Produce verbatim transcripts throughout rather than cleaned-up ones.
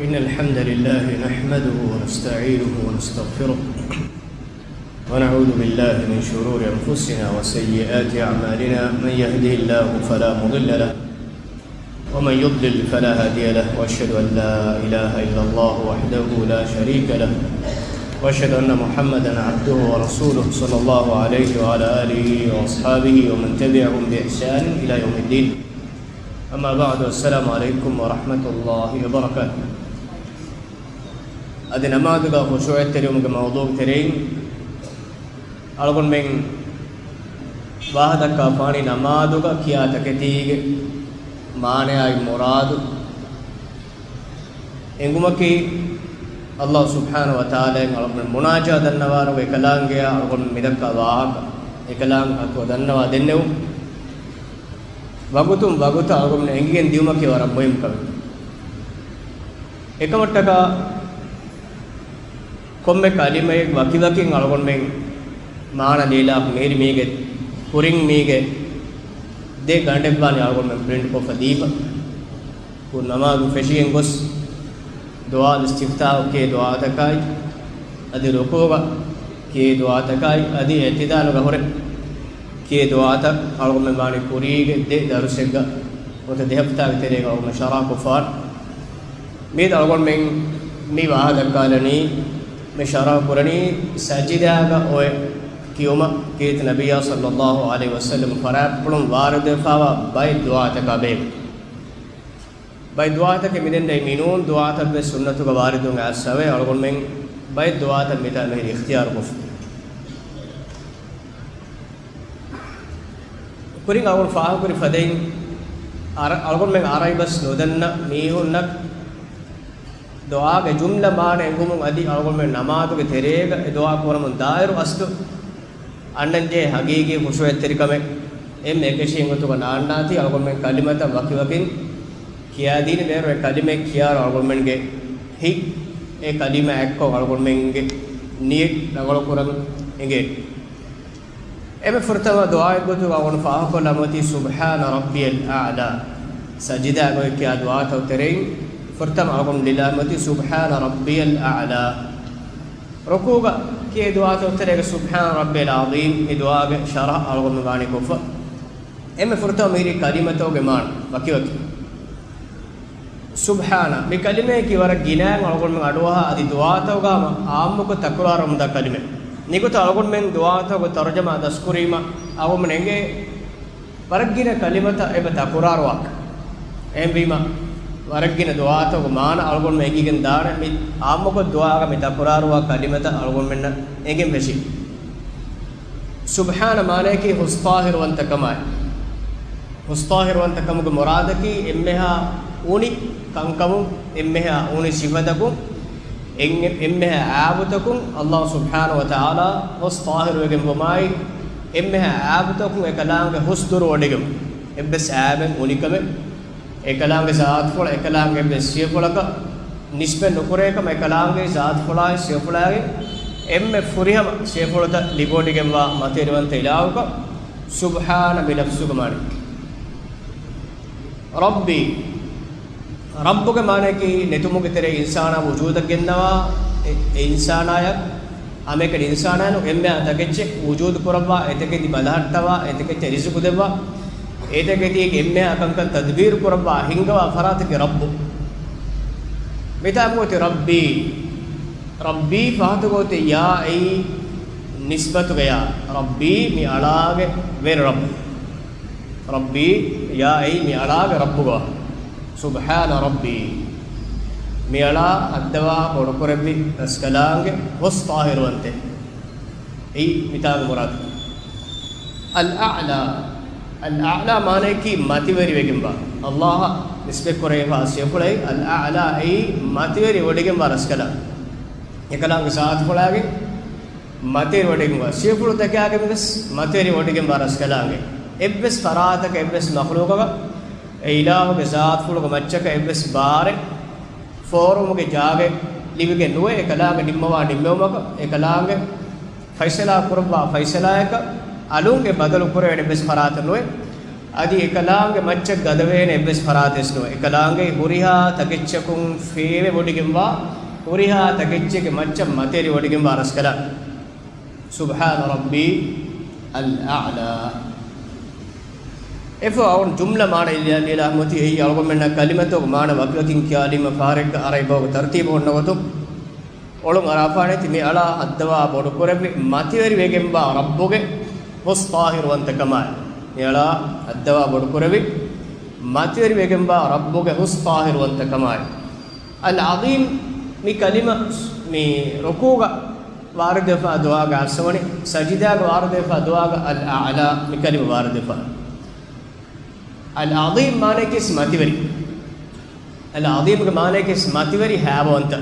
إن الحمد لله نحمده ونستعينه ونستغفره، ونعوذ بالله من شرور أنفسنا وسيئات أعمالنا. من يهده الله فلا مضل له، ومن يضلل فلا هادي له، وأشهد أن لا إله إلا الله وحده لا شريك له، وأشهد أن محمدا عبده ورسوله، صلى الله عليه وعلى آله وأصحابه ومن تبعهم بإحسان إلى يوم الدين. أما بعد، السلام عليكم ورحمة الله وبركاته. އަދި ނަމާދުގަ ޚުޝޫޢަތްތެރިވުމުގެ މައުޟޫޢުގެ ތެރެއިން އަޅުގަނޑުމެން ވާހަކަދައްކާފާނީ ނަމާދުގަ ކިޔާ ތަކެތީގެ މާނައާއި މުރާދު އެނގުމަކީ، ﷲ ސުބްޙާނަހޫ ވަތަޢާލާއަށް އަޅުގަނޑުމެން މުނާޖާ ދަންނަވާރަ އެކަލާނގެއާ އަޅުގަނޑުމެން މިދައްކާ ވާހަކަ އެކަލާނގެ ޙައްޤު ދަންނަވާ ދެންނެވުން. ވަގުތުން ވަގުތަށް އަޅުގަނޑުމެން އެނގިގެން ދިއުމަކީ ވަރަށް މުހިންމު ކަމެއް. އެކަމަށްޓަކާ ކޮންމެ ކަލިމައެއް ވަކިވަކިން އަޅުގަނޑުމެން މާނަ ލީލާ މީރި މީގެ ކުރިން މީގެ ދެ ގަނޑެއްވާނެ އަޅުގަނޑުމެން ޕްރިންޓް ކޮށްފަ ދީފަ. ކުރު ނަމާދު ފެށިގެން ގޮސް، ދުޢާ އިސްތިފްތާޙު ކޭ ދުޢާތަކާއި، އަދި ރުކޫޢަށް ކޭ ދުޢާތަކާއި، އަދި އިޢުތިދާލުގަ ހުރެ ކޭ ދުޢާތައް އަޅުގަނޑުމެން ވާނީ ކުރީގެ ދެ ދަރުސެއްގަ ނުވަތަ ދެ ހަފްތާގެ ތެރޭގަ އަޅުގަނޑުމެން ޝަރަޙަކޮށްފާނެ. މިއަދު އަޅުގަނޑުމެން މި ވާހަކަ ދައްކާލަނީ، މި ޝަރަޙަ ކުރަނީ ސަޖިދާގަ އޮތް ކިޔުމަށް ކީރިތި ނަބިއްޔާ ޞައްލައްލާހު ޢަލައިހި ވަސައްލަމަ ފަރާތްޕުޅުން ވާރިދުވެފާވާ ބައެއް ދުޢާތަކާ ބެހޭ. ބައެއް ދުޢާތަކެއް މިދެންނެވި މިނޫން ދުޢާތައްވެސް ސުންނަތުގަ ވާރިދުވެ އައިސްފަވޭ. އަޅުގަނޑުމެން ބައެއް ދުޢާތައް މިތާ މިހިރީ އިޚްތިޔާރުކޮށްފި. ކުރިން އަޅުގަނޑު ފާހަގަކުރި ފަދައިން، އަރަ-، އަޅުގަނޑުމެން ޢަރަބި ބަސް ނުދަންނަ މީހުންނަށް ދުޢާގެ ޖުމްލަ މާނަ އެނގުމުން އަދި އަޅުގަނޑުމެން ނަމާދުގެ ތެރޭގަ އެ ދުޢާ ކުރަމުން ދާއިރު އަސްލު އަންނަންޖެހޭ ހަގީގީ ޚުޝޫޢަތްތެރިކަމެއް އެންމެ އެކަށީގެން ގޮތުގަ ނާންނާތީ އަޅުގަނޑުމެން ކަލިމަތައް ވަކިވަކިން ކިޔާދީން ބޭރު އެ ކަލިމައެއް ކިޔާއިރު އަޅުގަނޑުމެންގެ ހިތް އެ ކަލިމަ އެއްކޮށް އަޅުގަނޑުމެންގެ ނިޔަތް ރަނގަޅުކުރަން އެނގޭ. އެންމެ ފުރަތަމަ ދުޢާއެއްގޮތުގަ އަޅުގަނޑު ފާހަގަކޮށްލަން އޮތީ سبحان ربي الأعلى. ސަޖިދާގައި ކިޔާ ދުޢާތައް ތެރެއިން ފުރަތަމަ އަޅުގަނޑު ލިލާން އޮތީ سبحان ربي الأعلى. ރުކޫޢުގަ ކިޔޭ ދުޢާތައް ތެރޭގަ سبحان ربي العظيم މި ދުޢާގެ ޝަރަޙަ އަޅުގަނޑު ވާނީ ކޮށްފަ. އެންމެ ފުރަތަމަ މިހިރީ ކަލިމަތަކުގެ މާނަ ވަކިވަކި. ސުބްޙާނަ މި ކަލިމަޔަކީ ވަރަށް ގިނައިން އަޅުގަނޑުމެން އަޑުއަހާ އަދި ދުޢާތަކުގަ ހަމަ އާއްމުކޮށް ތަކުރާރުވަމުންދާ ކަލިމަ. މިގޮތަށް އަޅުގަނޑުމެން ދުޢާތަކުގެ ތަރުޖަމާ ދަސްކުރީމަ އަޅުގަނޑުމެން އެނގޭ ވަރަށް ގިނަ ކަލިމަތައް އެބަ ތަކުރާރުވާ. އެހެންވީމަ، ވަރަށް ގިނަ ދުޢާތަކުގެ މާނަ އަޅުގަނޑުމެން އެނގިގެން ދާނެ. މި އާއްމުކޮށް ދުޢާގަ މި ތަކުރާރުވާ ކަލިމަތައް އަޅުގަނޑުމެންނަށް އެނގެން ފެށީ. ސުބްޙާނަ މާނަޔަކީ ހުސް ޠާހިރުވަންތަކަމާއި. ހުސް ޠާހިރުވަންތަކަމުގެ މުރާދަކީ އެންމެހާ އުނި ކަންކަމުން، އެންމެހާ އުނި ސިފަތަކުން، އެން-، އެންމެހާ އާބުތަކުން ﷲ ސުބްޙާނަހޫ ވަތަޢާލާ ހުސް ޠާހިރުވެގެންވުމާއި، އެންމެހާ އާބުތަކުން އެކަލާނގެ ހުސް ދުރުވޮޑިގެން، އެއްވެސް އާބެއް އުނިކަމެއް، އެކަލާނގެ ޒާތުފުޅަށް އެކަލާނގެ އެއްވެސް ސިފަފުޅަކަށް ނިސްބަތް ނުކުރޭކަމަށް އެކަލާނގެ ޒާތުފުޅާއި ސިފަފުޅާގެ އެންމެ ފުރިހަމަ ސިފަފުޅުތައް ލިބިވޮޑިގެންވާ މަތިވެރިވަންތަ އިލާހަކަށް ސުބްޙާނަ މި ލަފްޒުގެ މާނަ. ރައްބީ، ރައްބުގެ މާނަޔަކީ ނެތުމުގެ ތެރޭ އިންސާނާ ވުޖޫދަށް ގެންނަވާ، އެ، އެ އިންސާނާޔަށް ހަމައެކަނި އިންސާނާޔަށް ނޫން އެންމެހާ ތަކެއްޗެއް ވުޖޫދު ކުރައްވާ، އެތަކެތި ބަލަހައްޓަވާ، އެތަކެއްޗަށް ރިޒުޤު ދެއްވާ، އެތަކެތީގެ އެންމެހާ ކަންކަން ތަދްބީރު ކުރައްވާ ހިންގަވާ ފަރާތަކީ ރައްބު. މިތާ އޮތީ ރައްބީ. ރައްބީ ފަހަތުގަ އޮތީ ޔާ އެއީ ނިސްބަތުގެ ޔާ. ރައްބީ މި އަޅާގެ ވެރި ރައްބު. ރައްބީ ޔާ އެއީ މި އަޅާގެ ރައްބުގެ ވާހަކަ. ސުބްޙާނަ ރައްބީ. މި އަޅާ ހައްދަވާ ބޮޑުކުރެއްވި ރަސްކަލާނގެ ހުސް ޠާހިރުވަންތެއް. އެއީ މިތާގެ މުރާދު. އަލްއަޢްލާ. އަލްއަޢްލާ މާނަޔަކީ މަތިވެރިވެގެންވާ. ﷲ އަށް ނިސްބަތްކުރެވިފާ ސިފަފުޅެއް އަލްއަޢްލާ އެއީ މަތިވެރިވޮޑިގެންވާ ރަސްކަލާނގެ. އެކަލާނގެ ޒާތުފުޅާގެ މަތިވެރިވޮޑިގެންވާ، ސިފަފުޅުތަކާގެންވެސް މަތިވެރިވޮޑިގެންވާ ރަސްކަލާނގެ. އެއްވެސް ފަރާތަކަށް އެއްވެސް މަޚްލޫޤަކަށް އެ އިލާހުގެ ޒާތުފުޅުގެ މައްޗަކަށް އެއްވެސް ބާރެއް ފޯރުވުމުގެ ޖާގައެއް ލިބިގެން ނުވޭ. އެކަލާނގެ ނިންމަވާ ނިންމެވުމަކަށް، އެކަލާނގެ ފައިސަލާ ކުރައްވާ ފައިސަލާއަކަށް އަލުން އެ ބަދަލު ކުރެވޭނެ އެއްވެސް ފަރާތެއް ނުވޭ. އަދި އެކަލާނގެ މައްޗަށް ގަދަވޭނެ އެއްވެސް ފަރާތެއް ނުވޭ. އެކަލާނގެ ހުރިހާ ތަކެއްޗަކުން ފޭވެ ވޮޑިގެންވާ، ހުރިހާ ތަކެއްޗެއްގެ މައްޗަށް މަތިވެރި ވޮޑިގެންވާ ރަސްކަލާނގެ. سبحان ربي الأعلى. އެފަ އަޅުން ޖުމްލަ މާނަ ލިޔާ، ލިޔާ މޮތީ އެއީ އަޅުގަނޑުމެންނަށް ކަލިމަތަކު މާނަ ވަކިވަކިން ކިޔާލީމަ ފަހަރެއްގަ އަރައި ބަހުގެ ތަރުތީބު ހުންނަ ގޮތުން އޮޅުން އަރާފާނެތި މި އަޅާ ހައްދަވާ ބޮޑުކުރެއްވި މަތިވެރިވެގެންވާ ރައްބުގެ ހުސް ޠާހިރުވަންތަކަމާއި. މި އަޅާ ހައްދަވާ ބޮޑުކުރެއްވި މަތިވެރިވެގެންވާ ރައްބުގެ ހުސް ޠާހިރުވަންތަކަމާއި. އަލް ޢަޒީމް މި ކަލިމަ މި ރުކޫގަ ވާރިދުވެފާ ދުޢާގަ އައްސަވަނީ، ސަޖިދާގަ ވާރިދުވެފާ ދުޢާގަ އަލް އަޢްލާ މި ކަލިމަ ވާރިދުވެފާ. އަލް ޢަޒީމް މާނައަކީ މަތިވެރި. އަލް ޢަޒީމްގެ މާނައަކީ މަތިވެރި ހައިބަވަންތަ.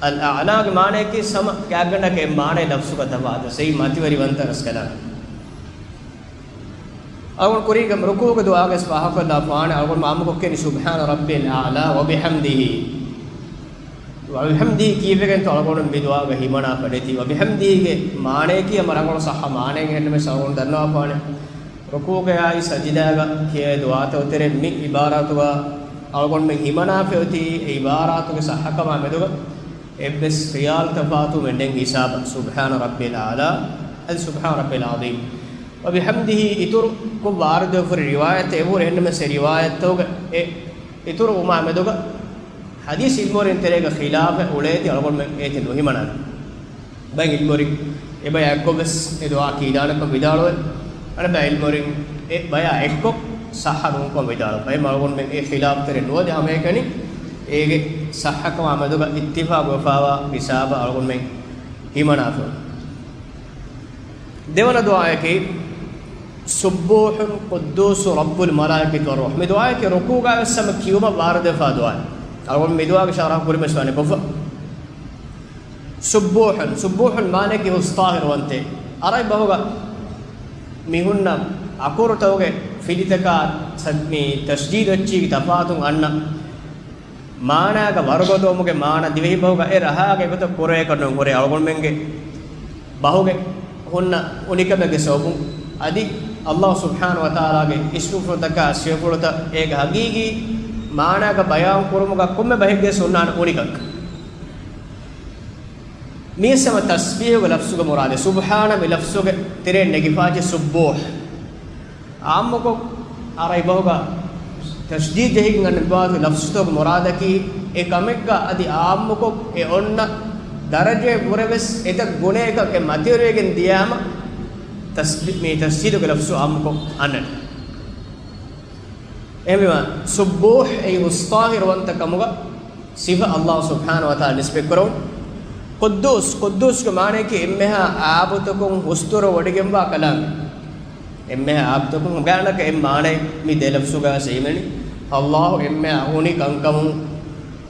އަލް އަޢްލާގެ މާނައަކީ ހަމަ ގާތްގަނޑަކަށް އެ މާނައެއް ލަފްޒުގަ ތަފާތު ސެއި މަތިވެރިވަންތަ ރަސްކަލާނގެ. އަޅުގަނޑު ކުރީގަ ރުކޫގެ ދުޢާގަސް ފާހަގަކޮށްލާފާނެ އަޅުގަނޑު އާއްމުކޮށް ކިޔަނީ سبحان ربي الأعلى وبحمده. وبحمده ކީއްވެގެންތޯ އަޅުގަނޑު މި ދުޢާގަ ހިމަނާފަ ނެތީ. ވަބިޙަމްދިހީގެ މާނައަކީ ހަމަ ރަނގަޅު ޞައްޙަ މާނައެއް އެހެންނަމަވެސް އަޅުގަނޑު ދަންނަވާފާނެ. ރުކޫގައާއި ސަޖިދާގަ ކިޔޭ ދުޢާތައް ތެރޭ މި ޢިބާރާތުގަ އަޅުގަނޑުމެން ހިމަނާފައޮތީ އެ ޢިބާރާތުގެ ޞައްޙަކަމާ މެދުގަ އެއްވެސް ޚިޔާލު ތަފާތު މެންޑެން ހިސާބަށް سبحان ربي الأعلى އަދި سبحان ربي العظيم. ވަބިޙަމްދިހީ އިތުރު ކޮށް ވާރިދުވެފަ ހުރި ރިވާޔަތްތައް އެބަހުރި އެހެންނަމަވެސް އެ ރިވާޔަތްތަކުގަ އެ އިތުރު ވުމާ މެދުގަ ޙަދީޘް ޢިލްމުވެރިން ތެރޭގަ ޚިލާފެއް އުޅޭތީ އަޅުގަނޑުމެން އޭތި ނުހިމަނާނެ. ބައެއް ޢިލްމުވެރިން އެ ބަޔާ އެއްކޮށް ވެސް އެ ދުޢާ ކީލާނެކަން ވިދާޅުވޭ. އަނެއް ބައެއް ޢިލްމުވެރިން އެ ބަޔާ އެއްކޮށް ޞައްޙަ ނޫންކަން ވިދާޅުވޭ. އެހެން އަޅުގަނޑުމެން އެ ޚިލާފުތެރޭ ނުވަދެ ހަމައެކަނި އޭގެ ޞައްޙަކަމާ މެދުގަ އިއްތިފާޤުވެފާވާ ހިސާބަށް އަޅުގަނޑުމެން ހިމަނާފަ. ދެވަނަ ދުޢާއަކީ، سبوح قدوس رب الملائكة والروح. މި ދުޢާއަކީ ރުކޫޢުގަ ވެސް ހަމަ ކިޔުމަށް ވާރިދުވެފާ ދުޢާއެއް. އަޅުގަނޑު މި ދުޢާގެ ޝަރަޙަ ކުރިމަސް ވާނެ ކޮށްފަ. سبوح، سبوح މާނައަކީ ހުސް ޠާހިރުވަންތޭ. ޢަރަބި ބަހުގަ މި ހުންނަ އަކުރުތަކުގެ ފިލިތަކާ ސަ-، މި ތަޝްދީދު އެއްޗީގެ ތަފާތު އަންނަ މާނާގަ ވަރުގަދަވުމުގެ މާނަ ދިވެހި ބަހުގަ އެ ރަހާގެ ގޮތަށް ކުރެވޭކަށް ނޫން ހުރޭ އަޅުގަނޑުމެންގެ ބަހުގެ ހުންނަ އުނިކަމެއްގެ ސަބަބުން އަދި ﷲ ސުބްޙާނަހޫ ވަތަޢާލާގެ އިސްމުފުޅުތަކާ ސިފަފުޅުތައް އޭގެ ހަގީގީ މާނާގަ ބަޔާން ކުރުމުގަ ކޮންމެ ބަހެއްގެ ވެސް ހުންނާނެ އުނިކަން. މީސް ހަމަ ތަސްބީޙުގެ ލަފްޒުގެ މުރާދެއް. ސުބްޙާނަ މި ލަފްޒުގެ ތެރެއިން ނެގިފާޖެ ސުއްބޫޙް. ޢާއްމުކޮށް ޢަރަބި ބަހުގަ ތަޝްދީދު ޖެހިގެން އަންނަ މި ވާހަކަ ލަފްޒުތަކުގެ މުރާދަކީ، އެ ކަމެއްގަ އަދި ޢާއްމުކޮށް އެ އޮންނަ ދަރަޖައެއް ވުރެ ވެސް އެތައް ގުނައަކަށް އެ މަތިވެރިވެގެން ދިޔާމަ، ތަސްބީ-، މި ތަޝްދީދުގެ ލަފްޒު ޢާއްމުކޮށް އަންނަނީ. އެހެންވީމަ، ސުއްބޫޙް އެއީ ހުސް ޠާހިރުވަންތަ ކަމުގަ ސިފަ ﷲ ސުބްޙާނަހޫ ވަތަޢާލާ ނިސްބަތްކުރަމުން. ޤުއްދޫސް، ޤުއްދޫސްގެ މާނައަކީ އެންމެހާ އާބުތަކުން ހުސްދުރު ވޮޑިގެންވާ ކަލާނގެ. އެންމެހާ އާބުތަކުން ގާނަކަ އެ މާނައެއް މި ދެ ލަފްޒުގަ ސެއިމެނި. ﷲ އެންމެހާ އުނި ކަންކަމުން،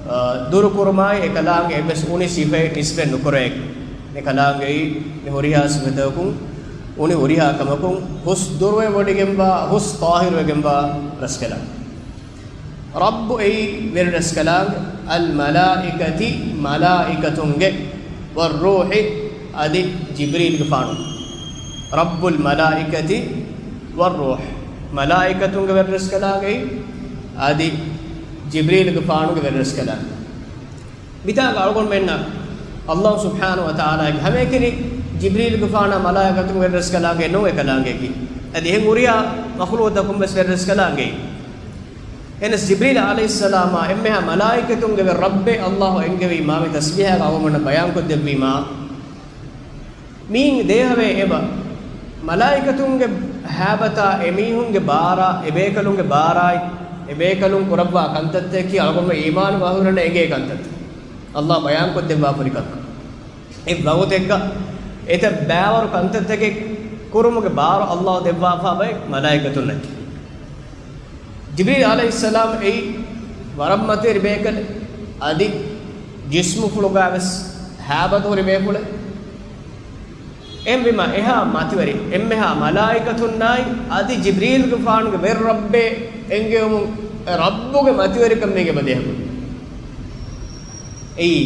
އާ، ދުރުކުރުމާއި އެކަލާނގެ އެއްވެސް އުނި ސިފައެއް ނިސްބަތް ނުކުރޭ. އެކަލާނގެއީ މި ހުރިހާ ސިފަތަކުން އުނި ހުރިހާ ކަމަކުން ހުސް ދުރުވެ ވޮޑިގެންވާ، ހުސް ޠާހިރުވެގެންވާ ރަސްކަލާނގެ. ރައްބު އެއީ ވެރި ރަސްކަލާނގެ، އަލް މަލާއިކަތި މަލާއިކަތުންގެ، ވައްރޫޙި އަދި ޖިބްރީލްގެފާނު. ރައްބުލް މަލާއިކަތި ވައްރޫޙް. މަލާއިކަތުންގެ ވެރި ރަސްކަލާނގެ އަދި ޖިބްރީލްގެފާނުގެ ވެރި ރަސްކަލާނގެ. މިތާގަ އަޅުގަނޑުމެންނަށް ﷲ ސުބްޙާނަހޫ ވަތަޢާލާގެ ހަމައެކަނި ޖިބްރީލްގެފާނާ މަލާއިކަތުން ވެރި ރަސްކަލާނގެ ނޫން އެކަލާނގެއަކީ. އަދި އެހެން ހުރިހާ މަޚްލޫޤުތަކުން ވެސް ވެރި ރަސްކަލާނގެ. އެހެނަސް ޖިބްރީލް ޢަލައިހިއްސަލާމާ އެންމެހާ މަލާއިކަތުންގެ ވެރި ރައްބޭ ﷲ އެންގެވީމާ މި ތަސްބީޙާގަ އަޅުގަނޑުމެންނަށް ބަޔާންކޮށްދެއްވީމާ. މީން ދޭހަވޭ އެބަ، މަލާއިކަތުންގެ ހައިބަތާ އެމީހުންގެ ބާރާ، އެބޭކަލުންގެ ބާރާއި، އެބޭކަލުން ކުރައްވާ ކަންތައްތަކަކީ އަޅުގަނޑުމެން އީމާނު އަހުރެން އެނގޭ ކަންތައްތައް. ﷲ ބަޔާންކޮށްދެއްވާފަ ހުރި ކަންކަން. އެ ވަގުތެއްގަ އެތައް ބައިވަރު ކަންތައްތަކެއް ކުރުމުގެ ބާރު ﷲ ދެއްވާފާ ބައެއް މަލާއިކަތުންނަކީ. ޖިބްރީލް ޢަލައިހިއްސަލާމް އެއީ ވަރަށް މަތިވެރި ބޭކަލެއް، އަދި ޖިސްމުފުޅުގަ ވެސް ހައިބަތު ހުރި ބޭފުޅެއް. އެހެންވީމަ އެހާ މަތިވެރި އެންމެހާ މަލާއިކަތުންނާއި އަދި ޖިބްރީލްގެފާނުގެ ވެރި ރައްބޭ އެންގެވުމުން އެ ރައްބުގެ މަތިވެރިކަން މީގެ ބަދޭހަކުން. އެއީ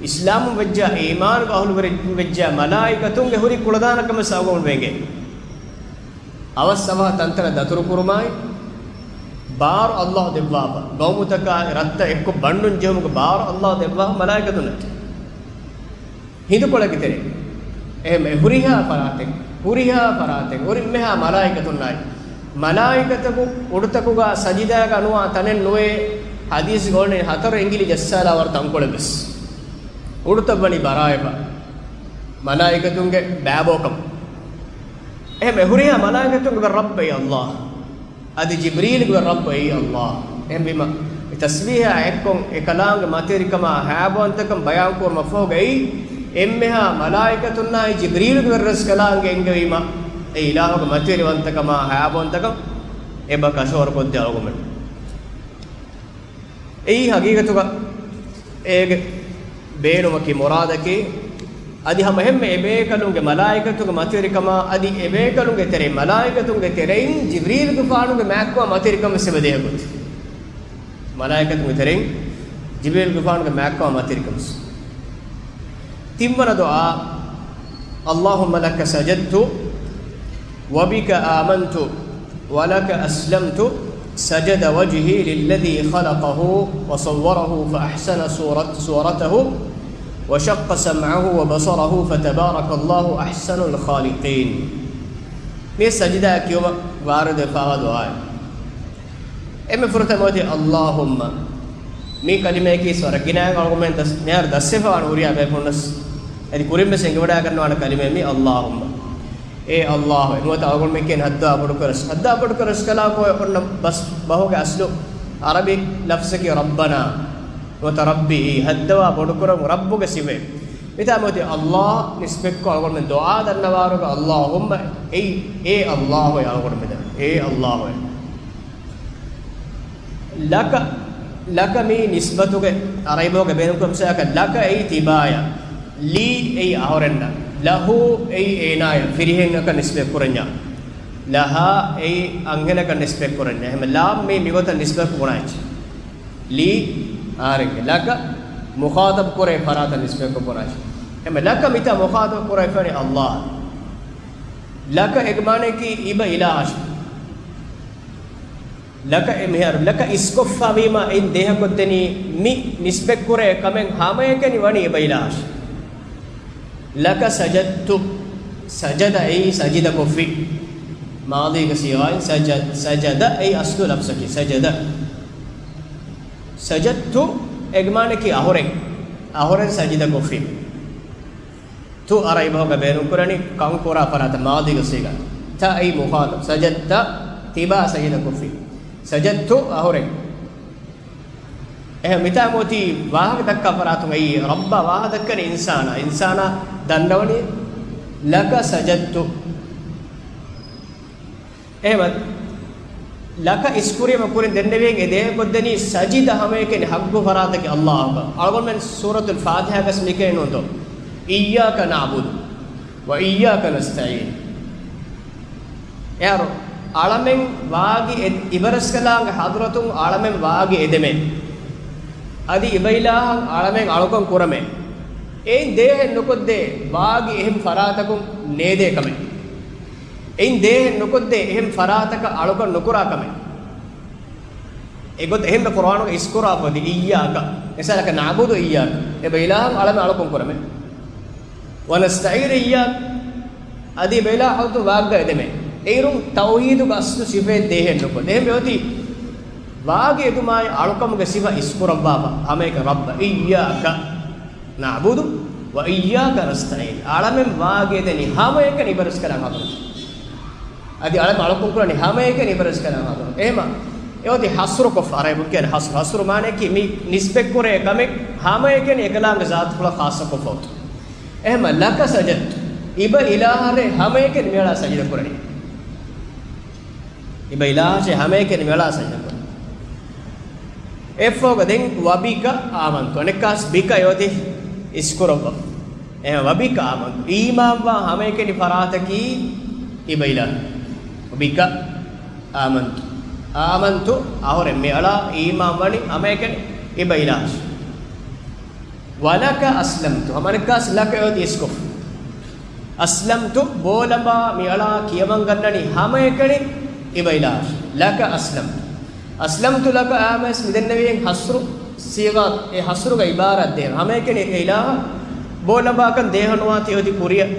އިސްލާމު ވެއްޖާ އީމާނުގެ އަހުލުވެރި ވެއްޖާ މަލާއިކަތުންގެ ހުރި ކުޅަދާނަކަމެއް ސައުގަވުން ވެނގޭ. އަވަސް އަވަހަށް ތަންތަނަށް ދަތުރުކުރުމާއި، ބާރު ﷲ ދެއްވާފަ. ގައުމުތަކާއި ރަށްތައް އެއްކޮށް ބަންޑުން ޖެހުމުގެ ބާރު ﷲ ދެއްވާފަ މަލާއިކަތުންނަށް. ހިނދުކޮޅެއްގެ ތެރެއިން. އެހެން ހުރިހާ ފަރާތެއް، ހުރިހާ ފަރާތެއް، ހުރިހާ މަލާއިކަތުންނާއި، މަލާއިކަތަކު އުޑުތަކުގަ ސަޖިދާގަ ނުވާ ތަނެއް ނުވޭ. ޙަދީޘްގަ އޮންނަނީ ހަތަރު އިނގިލި ޖައްސާލާ ވަރު ތަންކޮޅެއް ވެސް. އުޑުތައް ވަނީ ބަރާއެބަ. މަލާއިކަތުންގެ ބައިބައިކަމު. އެހެން ހުރިހާ މަލާއިކަތުންގެ ރައްބު އެއީ ﷲ. އަދި ޖިބްރީލްގެ ރައްބު އެއީ ﷲ. އެހެންވީމަ، މި ތަސްބީޙާ އެއްކޮށް އެކަލާނގެ މަތިވެރިކަމާ ހައިބަވަންތަކަން ބަޔާންކުރުމަށްފަހުގައި، އެންމެހާ މަލާއިކަތުންނާއި ޖިބްރީލްގެ ވެރިރަސްކަލާނގެ އެންގެވީމަ، އެ އިލާހުގެ މަތިވެރިވަންތަކަމާ ހައިބަވަންތަކަން އެބަ ކަށަވަރުކޮށްދޭ އަޅުގަނޑުމެން. އެއީ ހަގީގަތުގަ އޭގެ ބޭނުމަކީ މުރާދަކީ، އަދި ހަމަ އެހެންމެ އެބޭކަލުންގެ މަލާއިކަތުގެ މަތިވެރިކަމާ، އަދި އެބޭކަލުންގެ ތެރެއިން މަލާއިކަތުންގެ ތެރެއިން ޖިބްރީލްގެފާނުގެ މާތްކަމާ މަތިވެރިކަމަށް ވެސް އެބަ ދޭހަކުންތި. މަލާއިކަތުންގެ ތެރެއިން ޖިބްރީލްގެފާނުގެ މާތްކަމާ މަތިވެރިކަމަށް. ތިންވަނަ ދުޢާ، اللهم لك سجدت وبك آمنت ولك أسلمت، سجد وجهي للذي خلقه وصوره فأحسن صورت-، صورته وشق سمعه وبصره فتبارك الله أحسن الخالقين. މި ސަޖިދާ ކިޔުމަށް ވާރިދުވެފާވާ ދުޢާއެއް. އެންމެ ފުރަތަމަ އޮތީ اللهم. މި ކަލިމަޔަކީ ސްވަރަ ގިނައިން އަޅުގަނޑުމެން ދަސް-، މިހާރު ދަސްވެފަވާނެ ހުރިހާ ބޭފުޅުންނަސް. އަދި ކުރިން ވެސް އެނގިވަޑައިގަންނަވާނެ ކަލިމަޔަކީ اللهم. އޭ ﷲ އޭ. ނުވަތަ އަޅުގަނޑުމެން ކިޔަން ހައްދަވާ ބޮޑުކުރަސް. ހައްދަވާ ބޮޑުކުރަސްކަލާކޯ އޮންނަ ބަސް ބަހުގެ އަސްލު އަރަބި ލަފްޒަކީ ربنا. ނުވަތަ ރައްބީ. ހައްދަވާ ބޮޑުކުރަމުން ރައްބުގެ ސިފައެއް. މިތާ މިއޮތީ ﷲ ނިސްބަތްކޮށް އަޅުގަނޑުމެން ދުޢާ ދަންނަވާރުގަ اللهم އެއީ، އޭ ﷲ އޭ އަޅުގަނޑުމެން. އޭ ﷲ އޭ. لك، لك މީ ނިސްބަތުގެ އަރަބިބަހުގެ ބޭނުންކުރުމަށް لك އެއީ ތިބާޔަށް. لي އެއީ އަހުރެންނަށް. له އެއީ އޭނާޔަށް. ފިރިހެނަކަށް ނިސްބަތްކުރަންޏާ. لها އެއީ އަންހެނަކަށް ނިސްބަތްކުރަންޏާ. އެހެން لام މީ މިގޮތަށް ނިސްބަތް ބުނާއެއްޗެއް. لي އަހަރެންގެ. لك މުޚާޠަބު ކުރޭ ފަރާތަށް ނިސްބަތްކޮށް ބުނާއެއްޗެއް. އެހެން لك މިތާ މުޚާޠަބު ކުރެވިފައިވަނީ ﷲ. لك އޭގެ މާނައަކީ އިބަ އިލާހަށް. لك އެ މިހާރު لك އިސްކޮށްފަވީމަ އިން ދޭހަކޮށްދެނީ މި ނިސްބަތްކުރޭ ކަމެއް ހަމައެކަނި ވަނީ އިބަ އިލާހަށް. لك سجدت، سجد އެއީ ސަޖިދަކޮށްފި. މާޟީގެ ޞީޣާއިން سجد، سجد އެއީ އަސްލު ލަފްޒަކީ سجد. سجدت އޭގެ މާނައަކީ އަހުރެން، އަހުރެން ސަޖިދަކޮށްފި. ތު އަރަބިބަހުގަ ބޭނުންކުރަނީ ކަންކުރާ ފަރާތަށް މާޟީގެ ޞީޣާ. ތަ އެއީ މުޚާޠަބު. سجدت ތިބާ ސަޖިދަކޮށްފި. سجدت އަހުރެން. އެހެން މިތާ މިއޮތީ ވާހަކަ ދައްކާ ފަރާތުން އެއީ ރައްބަ ވާހަކަ ދައްކަނީ އިންސާނާ. އިންސާނާ ދަންނަވަނީ لك سجدت. އެހެން لك އިސްކުރީމަ ކުރިން ދެންނެވިގެން އެ ދޭހަކޮށްދެނީ ސަޖިދަ ހަމައެކަނި ޙައްޤު ފަރާތަކީ ﷲ އަކްބަރު. އަޅުގަނޑުމެން ސޫރަތުލް ފާތިޙާގަސް މިކައެއް ނުވަތަ إياك نعبد وإياك نستعين. އެއަރު އަޅަމެން ވާގި އެ-، އިބަރަސްކަލާނގެ ޙަޟްރަތުން އަޅަމެން ވާގި އެދެމޭ. އަދި އިބައިލާހަށް އަޅަމެން އަޅުކަން ކުރަމޭ. އެއިން ދޭހެއް ނުކޮށްދޭ ވާގި އެހެން ފަރާތަކުން ނޭދޭ ކަމެއް. އެއިން ދޭހެއް ނުކޮށްދޭ އެހެން ފަރާތަކަށް އަޅުކަން ނުކުރާ ކަމެއް. އެގޮތަށް އެހެންމެ ޤުރްއާނުގަ އިސްކުރާފަ އޮތީ إياك، އެސާލަކަ نعبد إياك، އިބައިލާހަށް އަޅަމެން އަޅުކަން ކުރަމޭ. ونستعين إياك، އަދި އިބައިލާހަށް ވާގި އެދެމޭ. އޭރުން ތައުޙީދުގެ އަސްލު ސިފައެއް ދޭހެއް ނުކޮށް. އެހެން މިއޮތީ ވާގި އެދުމާއި އަޅުކަމުގެ ސިފަ އިސްކުރައްވާފަ. ހަމައެކަނި ރައްބަ إياك نعبد وإياك نستعين. އަޅަމެން ވާގި އެދެނީ ހަމައެކަނި އިބަރަސްކަލާނގެ ޙަޟްރަތުން. އަދި އަޅަމެން އަޅުކަން ކުރަނީ ހަމައެކަނި އިބަރަސްކަލާނގެ ޙަޟްރަތުން. އެހެމަ އެއޮތީ ޙަޞްރުކޮށްފަ، ޢަރަބިން ކިޔަނީ ޙަޞްރު. ޙަޞްރު މާނައަކީ މި ނިސްބަތްކުރޭ ކަމެއް ހަމައެކަނި އެކަލާނގެ ޒާތުފުޅަށް ޚާއްޞަކޮށްފަ އޮތުން. އެހެމަ لك سجدت، އިބައިލާހަށް ހަމައެކަނި މިއަޅާ ސަޖިދަ ކުރަނީ. އިބައިލާހަށޭ ހަމައެކަނި މިއަޅާ ސަޖިދަކުރަނީ. އެއަށްފަހުގަ ދެން وبك آمنت. އަނެއްކާސް بك އެއޮތީ އިސްކުރައްވަ. އެހެން وبك آمنت. އީމާންވާ ހަމައެކަނި ފަރާތަކީ އިބައިލާހު. وبك آمنت. آمنت އަހުރެން މިއަޅާ އީމާންވަނީ ހަމައެކަނި އިބައިލާހަށް. ولك أسلمت. ހަމައަނެއްކާސް لك އެއޮތީ އިސްކޮށް. އަސްލަމްތު، ބޯލަނބާ މިއަޅާ ކިޔަމަންގަންނަނީ ހަމައެކަނި އިބައިލާހަށް. ލަކަ އަސްލަމްތު. އަސްލަމްތު ލަކަ އާމެސް މިދެންނެވިއިން ހަސްރު ސީޣާ، އެ ހަސްރުގަ އިބާރާތް ދޭ. ހަމައެކަނި އެ އިލާހަށް ބޯލަނބާކަން ދޭހަނުވާތީ އޮތީ ކުރިއަށް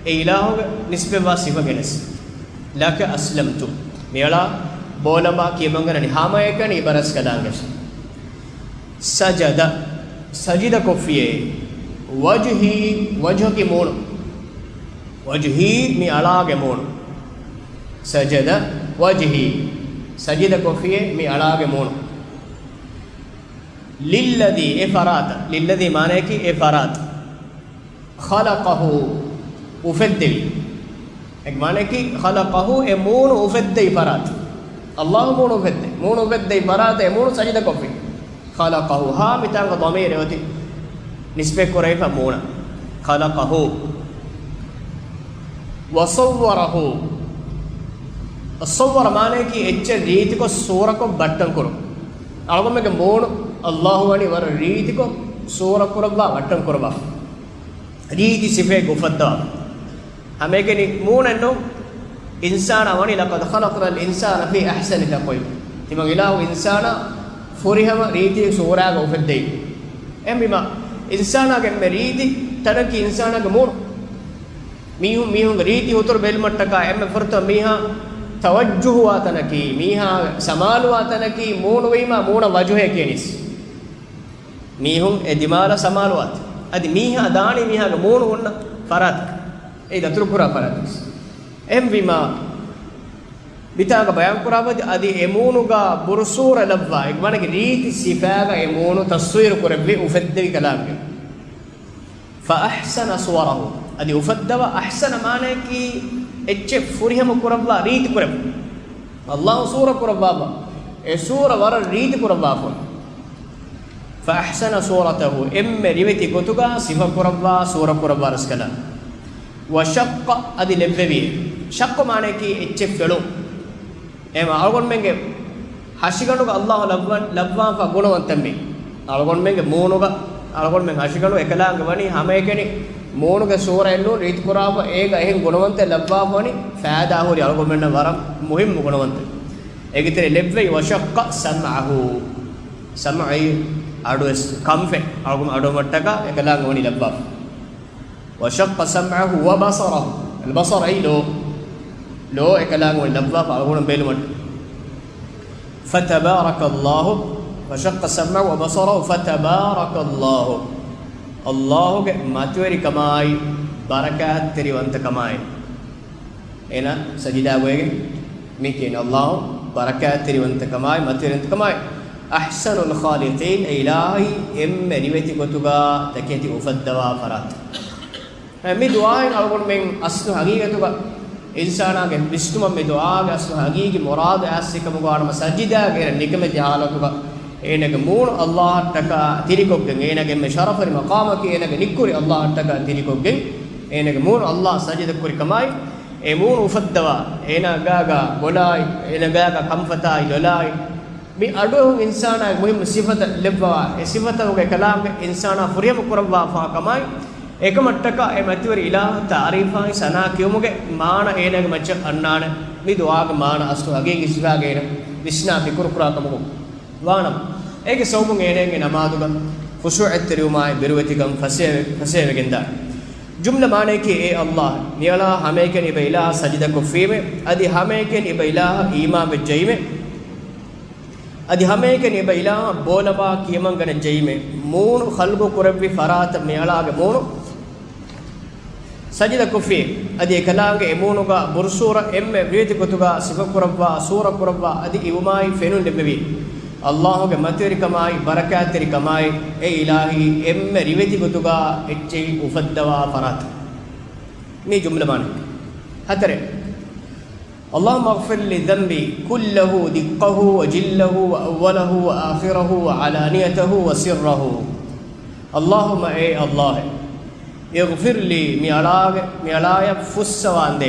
އެ އިލާހުގެ ނިސްބަތްވާ ސިފަ ގެނެސް. ލަކަ އަސްލަމްތު. މިއަޅާ ބޯލަނބާ ކިޔަމަންގަންނަނީ ހަމައެކަނި އިބަރަސްކަލާނގެ. ސަޖަދަ، ސަޖިދަ ކޮށްފިއޭ. ވަޖްހީ، ވަޖްހަކީ މޫނު. ވަޖްހީ، މި އަޅާގެ މޫނު. ސަޖަދަ ވަޖްހީ، ސަޖިދަ ކޮށްފިއޭ މި އަޅާގެ މޫނު. ލިއްލަދީ، އެ ފަރާތަށް. ލިއްލަދީ މާނަޔަކީ އެ ފަރާތަށް. ޚަލަޤަހޫ، އުފެއްދެވި. އެ މާނައަކީ، ޚަލަޤަހޫ، އެ މޫނު އުފެއްދެވި ފަރާތަށް. އައްލާހު މޫނު އުފެއްދެ، މޫނު އުފެއްދެވި ފަރާތަށް އެ މޫނު ސަޖިދަ ކޮށްފި. ޚަލަޤަހޫ، ހާ މިތާނގަ ޟަމީރެއް އޮތީ ނިސްބަތް ކުރެވިފަ މޫނަށް. ޚަލަޤަހޫ. ވަޞައްވަރަހޫ. ޞައްވަރަ މާނައަކީ އެއްޗެއް ރީތިކޮށް ސޫރަކޮށް ބައްޓަން ކުރުން. އަޅުގަނޑުމެންގެ މޫނު އައްލާހު ވަނީ ވަރަށް ރީތިކޮށް ސޫރަ ކުރައްވާ ބައްޓަން ކުރައްވާ. ރީތި ސިފައެއް އުފައްދަވާ. ހަމައެކަނި މޫނެއްނު، އިންސާނާ ވަނީ، "لقد خلقنا الإنسان في أحسن تقويم." ތިމަން އިލާހު އިންސާނާ ފުރިހަމަ ރީތި ސޫރާގަ އުފެއްދެވި. އެހެންވީމާ، އިންސާނާގެ އެންމެ ރީތި ތަނަކީ އިންސާނާގެ މޫނު. މީހުން، މީހުންގެ ރީތި ހުތުރު ބެލުމަށްޓަކާ އެންމެ ފުރަތަމަ މީހާ ތަވައްޖުހުވާ ތަނަކީ، މީހާ ސަމާލުވާ ތަނަކީ މޫނު ވީމާ، މޫނަށް ވަޖުހޭ ކިޔަނީސް. މީހުން އެ ދިމާލަށް ސަމާލުވާތީ. އަދި މީހާ ދާނީ މީހާގެ މޫނު ހުންނަ ފަރާތަކަށް. އެއީ ދަތުރުކުރާ ފަރާތެއް. އެހެންވީމާ، މިތާގަ ބަޔާންކުރާ ފަދަ އަދި އެ މޫނުގަ ބުރުސޫރަ ލައްވާ، އެ ވަނަގެ ރީތި ސިފާގަ އެ މޫނު ތަސްވީރު ކުރެއްވި އުފެއްދެވި ކަލާނގެ. فأحسن صوره، އަދި އުފައްދަވާ، އަޙްސަނަ މާނައަކީ އެއްޗެއް ފުރިހަމަ ކުރައްވާ، ރީތި ކުރެއްވުން. އައްލާހު ސޫރަ ކުރައްވާފަ، އެ ސޫރަ ވަރަށް ރީތި ކުރައްވާފަ. فأحسن صورته، އެންމެ ރިވެތި ގޮތުގަ ސިފަ ކުރައްވާ، ސޫރަ ކުރައްވާ ރަސްކަލާ. وشق، އަދި ލެއްވެވި. ޝައްޤު މާނައަކީ އެއްޗެއް ފެޅުން. އެމަ އަޅުގަނޑުމެންގެ ހަށިގަނޑުގަ އައްލާހު ލައްވަން، ލައްވާފަ ގުނަވަންތައް މީ. އަޅުގަނޑުމެންގެ މޫނުގަ، އަޅުގަނޑުމެން ހަށިގަނޑު އެކަލާނގެ ވަނީ ހަމައެކަނި މޫނުގެ ސޫރައެއްނޫން ރީތިކުރާފަ، އޭގަ އެހެން ގުނަވަންތައް ލައްވާފަ ވަނީ ފައިދާ ހުރި އަޅުގަނޑުމެންނަށް ވަރަށް މުހިއްމު ގުނަވަންތައް. އޭގެ ތެރެ ލެއްވެ، وشق سمعه، ސަމްޢައި އަޑުވެސް ކަންފަތް އަޅުގަނޑު އަޑުއަހުމަށްޓަކާ އެކަލާނގެ ވަނީ ލައްވާފަ. وشق سمعه وبصره، البصر އައި ލޯ، ލޯ އެކަލާނގެ ވަނީ ލައްވާފަ އަޅުގަނޑު ބެލުމަށް. فتبارك الله، وشق سمعه وبصره فتبارك الله. އައްލާހުގެ މަތިވެރިކަމާއި ބަރަކާތްތެރިވަންތަކަމާއި. އޭނާ ސަޖިދާ ގޮވެގެން މި ކިޔަނީ އައްލާހު ބަރަކާތްތެރިވަންތަކަމާއި މަތިވެރިވަންތަކަމާއި. أحسن الخالقين، އެ އިލާހީ އެންމެ ރިވެތި ގޮތުގަ ދެކޭތި އުފައްދަވާ ފަރާތެއް. މި ދުޢާއިން އަޅުގަނޑުމެން އަސްލު ހަގީގަތުގަ އިންސާނާގެ ވިސްނުމަށް މި ދުޢާގެ އަސްލު ހަގީގީ މުރާދު އައިސް ކަމުގަ ވާނަމަ، ސަޖިދާގަ އޭނަ ނިކަމެތި ޙާލަތުގަ އޭނަގެ މޫނު އައްލާހަށްޓަކާ ތިރިކޮށްގެން، އޭނަގެ އެންމެ ޝަރަފުވެރި މަޤާމަކީ އޭނަގެ ނިއްކުރި އައްލާހަށްޓަކާ ތިރިކޮށްގެން، އޭނަގެ މޫނު އައްލާހަށް ސަޖިދަ ކުރި ކަމާއި، އެ މޫނު އުފައްދަވާ، އޭނާ ގާގާ ބޮލާއި، އޭނާ ގާގާ ކަންފަތާއި ލޮލާއި، މި އަޑުއެހުން އިންސާނާގެ މުހިއްމު ސިފަތައް ލެއްވަވާ، އެ ސިފަތަކުގެ ކަލާނގެ އިންސާނާ ފުރިހަމަ ކުރައްވާފާ ކަމާއި، އެކަމަށްޓަކާ އެ މަތިވެރި އިލާހު ތާރީފާއި ސަނާ ކިޔުމުގެ މާނަ އޭނާގެ މައްޗަށް އަންނާނެ. މި ދުޢާގެ މާނަ އަސްލު ހަގީގީ ސިފާގެ އޭނަ ވިސްނާ ފިކުރުކުރާ ކަމަކު ވާނަމަ، އޭގެ ސަބަބުން އޭނާގެ ނަމާދުގަ ޚުޝޫޢަތްތެރިވުމާއި ބިރުވެތިކަން ފަސޭހަވެ، ފަސޭހަވެގެންދާނެ. ޖުމްލަ މާނައަކީ، އޭ އައްލާހް، މިއަޅާ ހަމައެކަނި އިބަ އިލާހަށް ސަޖިދަ ކޮށްފީމެ، އަދި ހަމައެކަނި އިބަ އިލާހަށް އީމާން ވެއްޖައީމެ، އަދި ހަމައެކަނި އިބަ އިލާހަށް ބޯލަބާ ކިޔަމަން ގަނެއްޖައީމެ، މޫނު ޚަލްގު ކުރެއްވި ފަރާތަށް މިއަޅާގެ މޫނު ސަޖިދަ ކޮށްފި، އަދި އެކަލާނގެ އެ މޫނުގަ ބުރުސޫރަ އެންމެ ރިވެތި ގޮތުގަ ސިފަ ކުރައްވާ، ސޫރަ ކުރައްވާ، އަދި އިވުމާއި ފެނުން ލެއްވެވި. އައްލާހުގެ މަތިވެރިކަމާއި، ބަރަކާތްތެރިކަމާއި، އެ އިލާހީ އެންމެ ރިވެތި ގޮތުގަ އެއްޗެހި އުފައްދަވާ ފަރާތަށް. މީ ޖުމްލަ މާނަ. ހަތަރެއް. اللهم اغفر لي ذنبي كله دقه وجله وأوله وآخره وعلانيته وسره. اللهم، އޭ އައްލާހެ، اغفر لي، މިއަޅާގެ، މިއަޅާޔަށް ފުއްސަވާންދޭ.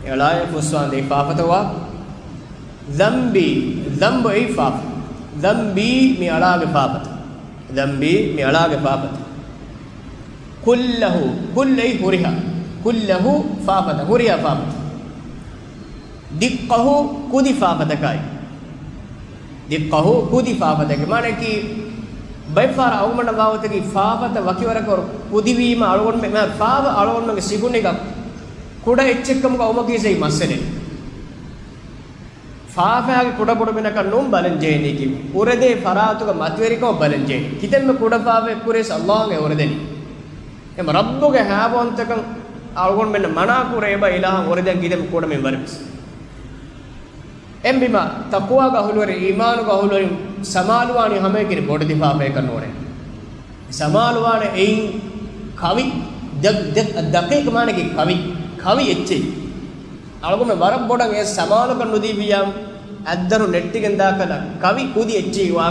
މިއަޅާޔަށް ފުއްސަވާންދޭ ފާފަތައް ވާ. ذنبي، ذنب އެއީ ފާފަ. ذنبي، މިއަޅާގެ ފާފަތައް. ذنبي، މިއަޅާގެ ފާފަތައް. كله، كل އެއީ ހުރިހާ. ކުއްލަހު ފާފަތައް، ހުރިހާ ފާފަތައް. ދިއްޤަހު ކުދި ފާފަތަކާއި. ދިއްޤަހު ކުދި ފާފަތަކެއް. މާނައަކީ، ބައެއްފަހަރަށް އަޅުގަނޑަށް ވާގޮތަކީ ފާފަތައް ވަކިވަރަކަށް ކުދިވީމަ އަޅުގަނޑުމެ-، މާ-، ފާފަ އަޅުގަނޑުމެންގެ ސިކުނޑީގަ ކުޑަ އެއްޗެއްކަމުގަ އައުމަކީ އެއީ މައްސަލައެއް. ފާފައިގެ ކުޑަކުޑަ މިނަކަށް ނޫން ބަލަން ޖެހެނީކީ، ކުރެދޭ ފަރާތުގަ މަތިވެރިކަމަށް ބަލަން ޖެހޭ. ކިތަންމެ ކުޑަ ފާފައެއް ކުރިޔަސް އައްލާހު އެ އުރެދެނީ. އެމަ ރައްބުގެ ހާވަންތަކަން އަޅުގަނޑުމެންނަށް މަނާ ކުރޭ އެބަ އިލާހަށް އުރެދެން ކިތަންމެ ކުޑަ މިންވަރެއްވެސް. އެހެންވީމަ، ތަޤްވާގެ އަހުލުވެރިން، އީމާނުގެ އަހުލުވެރިން ސަމާލުވާނީ ހަމައެކަނި ބޮޑެތި ފާފައަކަށް ނޫނޭ. ސަމާލުވާނެ އެއިން ކަވި، ދަ-، ދަ-، ދަޤީޤް މާނައަކީ ކަވި، ކަވި އެއްޗެއް. އަޅުގަނޑު ވަރަށް ބޮޑަށް އެ ސަމާލުކަން ނުދީއްވިއްޔާ، އައްދަރު ނެއްޓިގެން ދާކަލަ ކަވި ކުދި އެއްޗެއް ވާ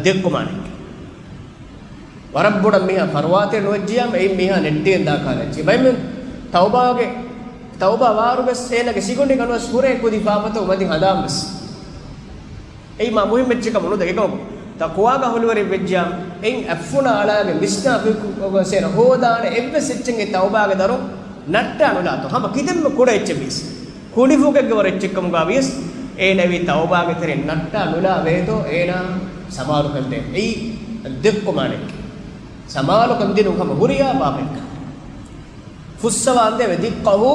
ދެއްކުމާނެ. ވަރަށް ބޮޑަށް މީހާ ފަރުވާތެއް ނުވެއްޖިއްޔާ، އެއިން މީހާ ނެއްޓިގެން ދާކަލަ އެއްޗެއް. ބައެއްމެން ތައުބާގެ، ތައުބާ ވާރުވެސް އޭނާގެ ސިކުނޑި ގަނޑުވެސް ހުރޭ ކުދި ފާފަތައް މަތިން ހަނދާންވެސް. އެއީ މާ މުހިއްމު އެއްޗެއް ކަމަށް ނުދެ. އެކަމަކު، ތަޤްވާގެ އަހުލުވެރިން ވެއްޖިއްޔާ، އެއިން އަތްފުނާ އަޅާގެ މިސްނާ ފިކުރު އޭނަ ހޯދާނެ އެއްވެސް އެއްޗެއް އެ ތައުބާގެ ދަރުން ނައްޓާ ނުލާތޯ. ހަމަ ކިތަންމެ ކުޑަ އެއްޗެއް ވިޔަސް، ކުނިފުކެއްގެ ވަރު އެއްޗެއް ކަމުގަ ވިޔަސް، އޭނަ އެ ތައުބާގެ ތެރެއިން ނައްޓާ ނުލާ ވޭތޯ، އޭނާ ސަމާލުކަން ދޭން. އެއީ ދެއްކުމާނެ. ސަމާލުކަން ދިނުން ހަމަ ހުރިހާ ފާފައެއްގަ ފުއްސަވާންދެވޭ. ދިއްޤަހު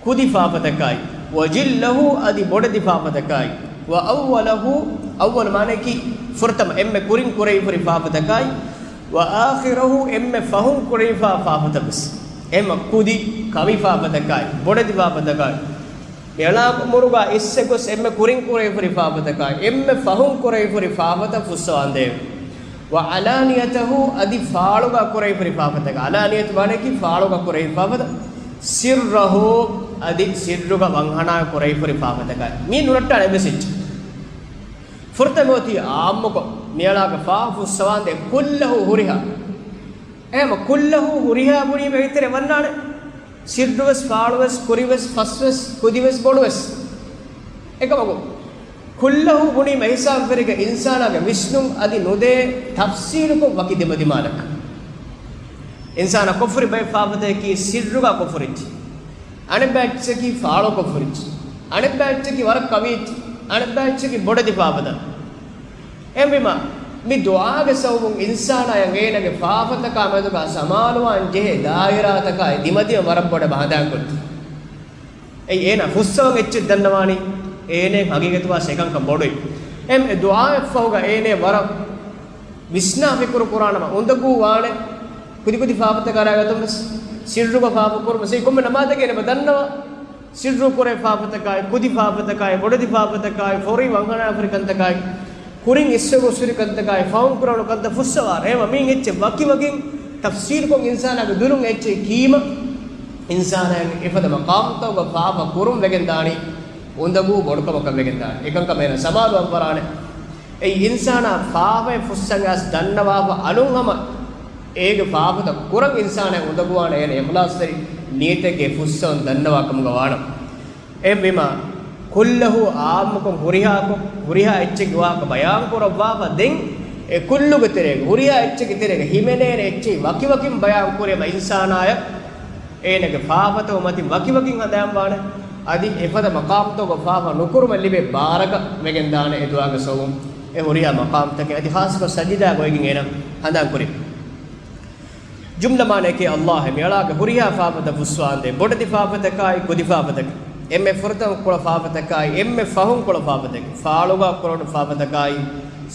ކުދި ފާފަތަކާއި، ވަޖިއްލަހު އަދި ބޮޑެތި ފާފަތަކާއި، ވައައްވަލަހު، އައްވަލު މާނައަކީ ފުރަތަމަ، އެންމެ ކުރިން ކުރެވިފައި ފާފަތަކާއި، ވައާޚިރަހު، އެންމެ ފަހުން ކުރެވިފައި ފާފަތަކުވެސް. އެހެންމަ ކުދި ކަވި ފާފަތަކާއި، ބޮޑެތި ފާފަތަކާއި، މިއަޅާ އުމުރުގަ އިސްއެއް ގޮސް އެންމެ ކުރިން ކުރެވިފައި ފާފަތަކާއި، އެންމެ ފަހުން ކުރެވިފައި ފާފަތައް ފުއްސަވާންދެވޭ. ވަޢަލާނިޔަތަހު، އަދި ފާޅުގަ ކުރެވިފައި ފާފަތަކާ. ޢަލާނިޔަތު މާނައަކީ ފާޅުގަ ކުރެވިފައި ފާފަތައް. ސިއްރަހު، އަދި ސިއްރުގަ ވަންހަނާ ކުރެވިފައި ފާފަތަކާ. މީ ނުނައްޓާނެ އެއްވެސް އެއްޗެއް. ފުރަތަމަ އޮތީ ޢާއްމުކޮށް، މިއަޅާގެ ފާފަ ފުއްސަވާންދޭ ކުއްލަހު ހުރިހާ. އެހެންމަ ކުއްލަހު ހުރިހާ ބުނީމަ އެތެރެ ވަންނާނެ. ސިއްރުވެސް، ފާޅުވެސް، ކުރިވެސް، ފަސްވެސް، ކުދިވެސް، ބޮޑުވެސް. އެކަމަކު، ކުއްލަހު ބުނީމަ އެހިސާބުވެރިގެ އިންސާނާގެ ވިސްނުން އަދި ނުދޭ ތަފްސީލުކޮށް ވަކި ދެމަދިމާލަކަށް. އިންސާނާ ކޮށްފުރި ބައެއް ފާފަތަކަކީ ސިއްރުގަ ކޮށްފުރިއްޖެ. އަނެއްބައެއްޗަކީ ފާޅު ކޮށްފުރިއްޖެ. އަނެއްބައެއްޗަކީ ވަރަށް ކަވީއްޖެ. އަނެއްބައެއްޗަކީ ބޮޑެތި ފާފަތައް. އެހެންވީމަ، މި ދުޢާގެ ސަބަބުން އިންސާނާޔަށް އޭނަގެ ފާފަތަކާ މެދުގަ ސަމާލުވާން ޖެހޭ ދާއިރާތަކާއި ދިމަދިމަ ވަރަށް ބޮޑަށް ހަނދާންކޮށްދޭ. އެއީ އޭނާ ފުއްސަވަން އެއްޗެއް ދަންނަވާނީ، އޭނަ ހަގީގަތުގަ އެކަންކަން ބޮޑުވި. އެހެން އެ ދުޢާއަށްފަހުގަ އޭނަ ވަރަށް ވިސްނާ ފިކުރު ކުރާނަމަ އުނދަގޫ ވާނެ. ކުދިކުދި ފާފަތަކާ ރާގަތުން ވެސް، ސިއްރުގަ ފާފަ ކުރުމަސް ކޮންމެ ނަމާދަކީ އެބަ ދަންނަވާ. ސިއްރު ކުރޭ ފާފަތަކާއި، ކުދި ފާފަތަކާއި، ބޮޑެތި ފާފަތަކާއި، ފޮރި ވަންހަނާފަރި ކަންތަކާއި، ކުރިން އިސްވެގޮސްފަރި ކަންތަކާއި، ފަހުން ކުރާނެ ކަންތައް ފުއްސަވާ. އެހެންވީމަ މި އެއްޗެއް ވަކިވަކިން ތަފްސީލުކޮށް އިންސާނާގެ ދުލުން އެއްޗެއް ކީމަ، އިންސާނާއަށް އެފަދަ މަޤާމްތަކުގަ ފާފަ ކުރުން ވެގެން ދާނީ އުނދަގޫ ބޮޑުކަމަކަށް ވެގެން ދާނީ. އެކަންކަމަށް އޭނަ ސަމާލުވާން ފަރާނެ. އެއީ އިންސާނާ ފާފައެއް ފުއްސަން އައިސް ދަންނަވާފަ އަލުން ހަމަ އޭގެ ފާފަތައް ކުރަން އިންސާނާ އުނދަގޫވާނެ އޭނަ އިޚްލާޞްތެރި ނިޔަތެއްގެ ފުއްސަވަން ދަންނަވާ ކަމުގަ ވާނަމަ. އެހެންވީމަ، ކުއްލަހު އާއްމުކޮށް ހުރިހާކޮށް، ހުރިހާ އެއްޗެއްގެ ވާހަކަ ބަޔާން ކުރައްވާފަ ދެން، އެ ކުއްލުގެ ތެރޭގަ، ހުރިހާ އެއްޗެއްގެ ތެރޭގަ ހިމެނޭނެ އެއްޗެއް ވަކިވަކިން ބަޔާން ކުރީމަ އިންސާނާޔަށް އޭނަގެ ފާފަތައް މަތިން ވަކިވަކިން ހަނދާންވާނެ. އަދި އެފަދަ މަޤާމްތަކުގަ ފާފަ ނުކުރުމަށް ލިބޭ ބާރަކަށް ވެގެން ދާނެ އެ ދުޢާގެ ސަބަބުން އެ ހުރިހާ މަޤާމްތަކެއް. އަދި ޚާއްޞަކޮށް ސަޖިދާގަ އޮތްގެން އޭނަ ހަނދާން ކުރި. ޖުމްލަ މާނައަކީ، އައްލާހު މިއަޅާގެ ހުރިހާ ފާފަތައް ފުއްސަވާންދޭ، ބޮޑެތި ފާފަތަކާއި، ކުދި ފާފަތަކާއި، އެންމެ ފުރަތަމަ ކުޅަ ފާފަތަކާއި، އެންމެ ފަހުން ކުޅަ ފާފަތަކަކީ، ފާޅުގަ ކުޅެވުނު ފާފަތަކާއި،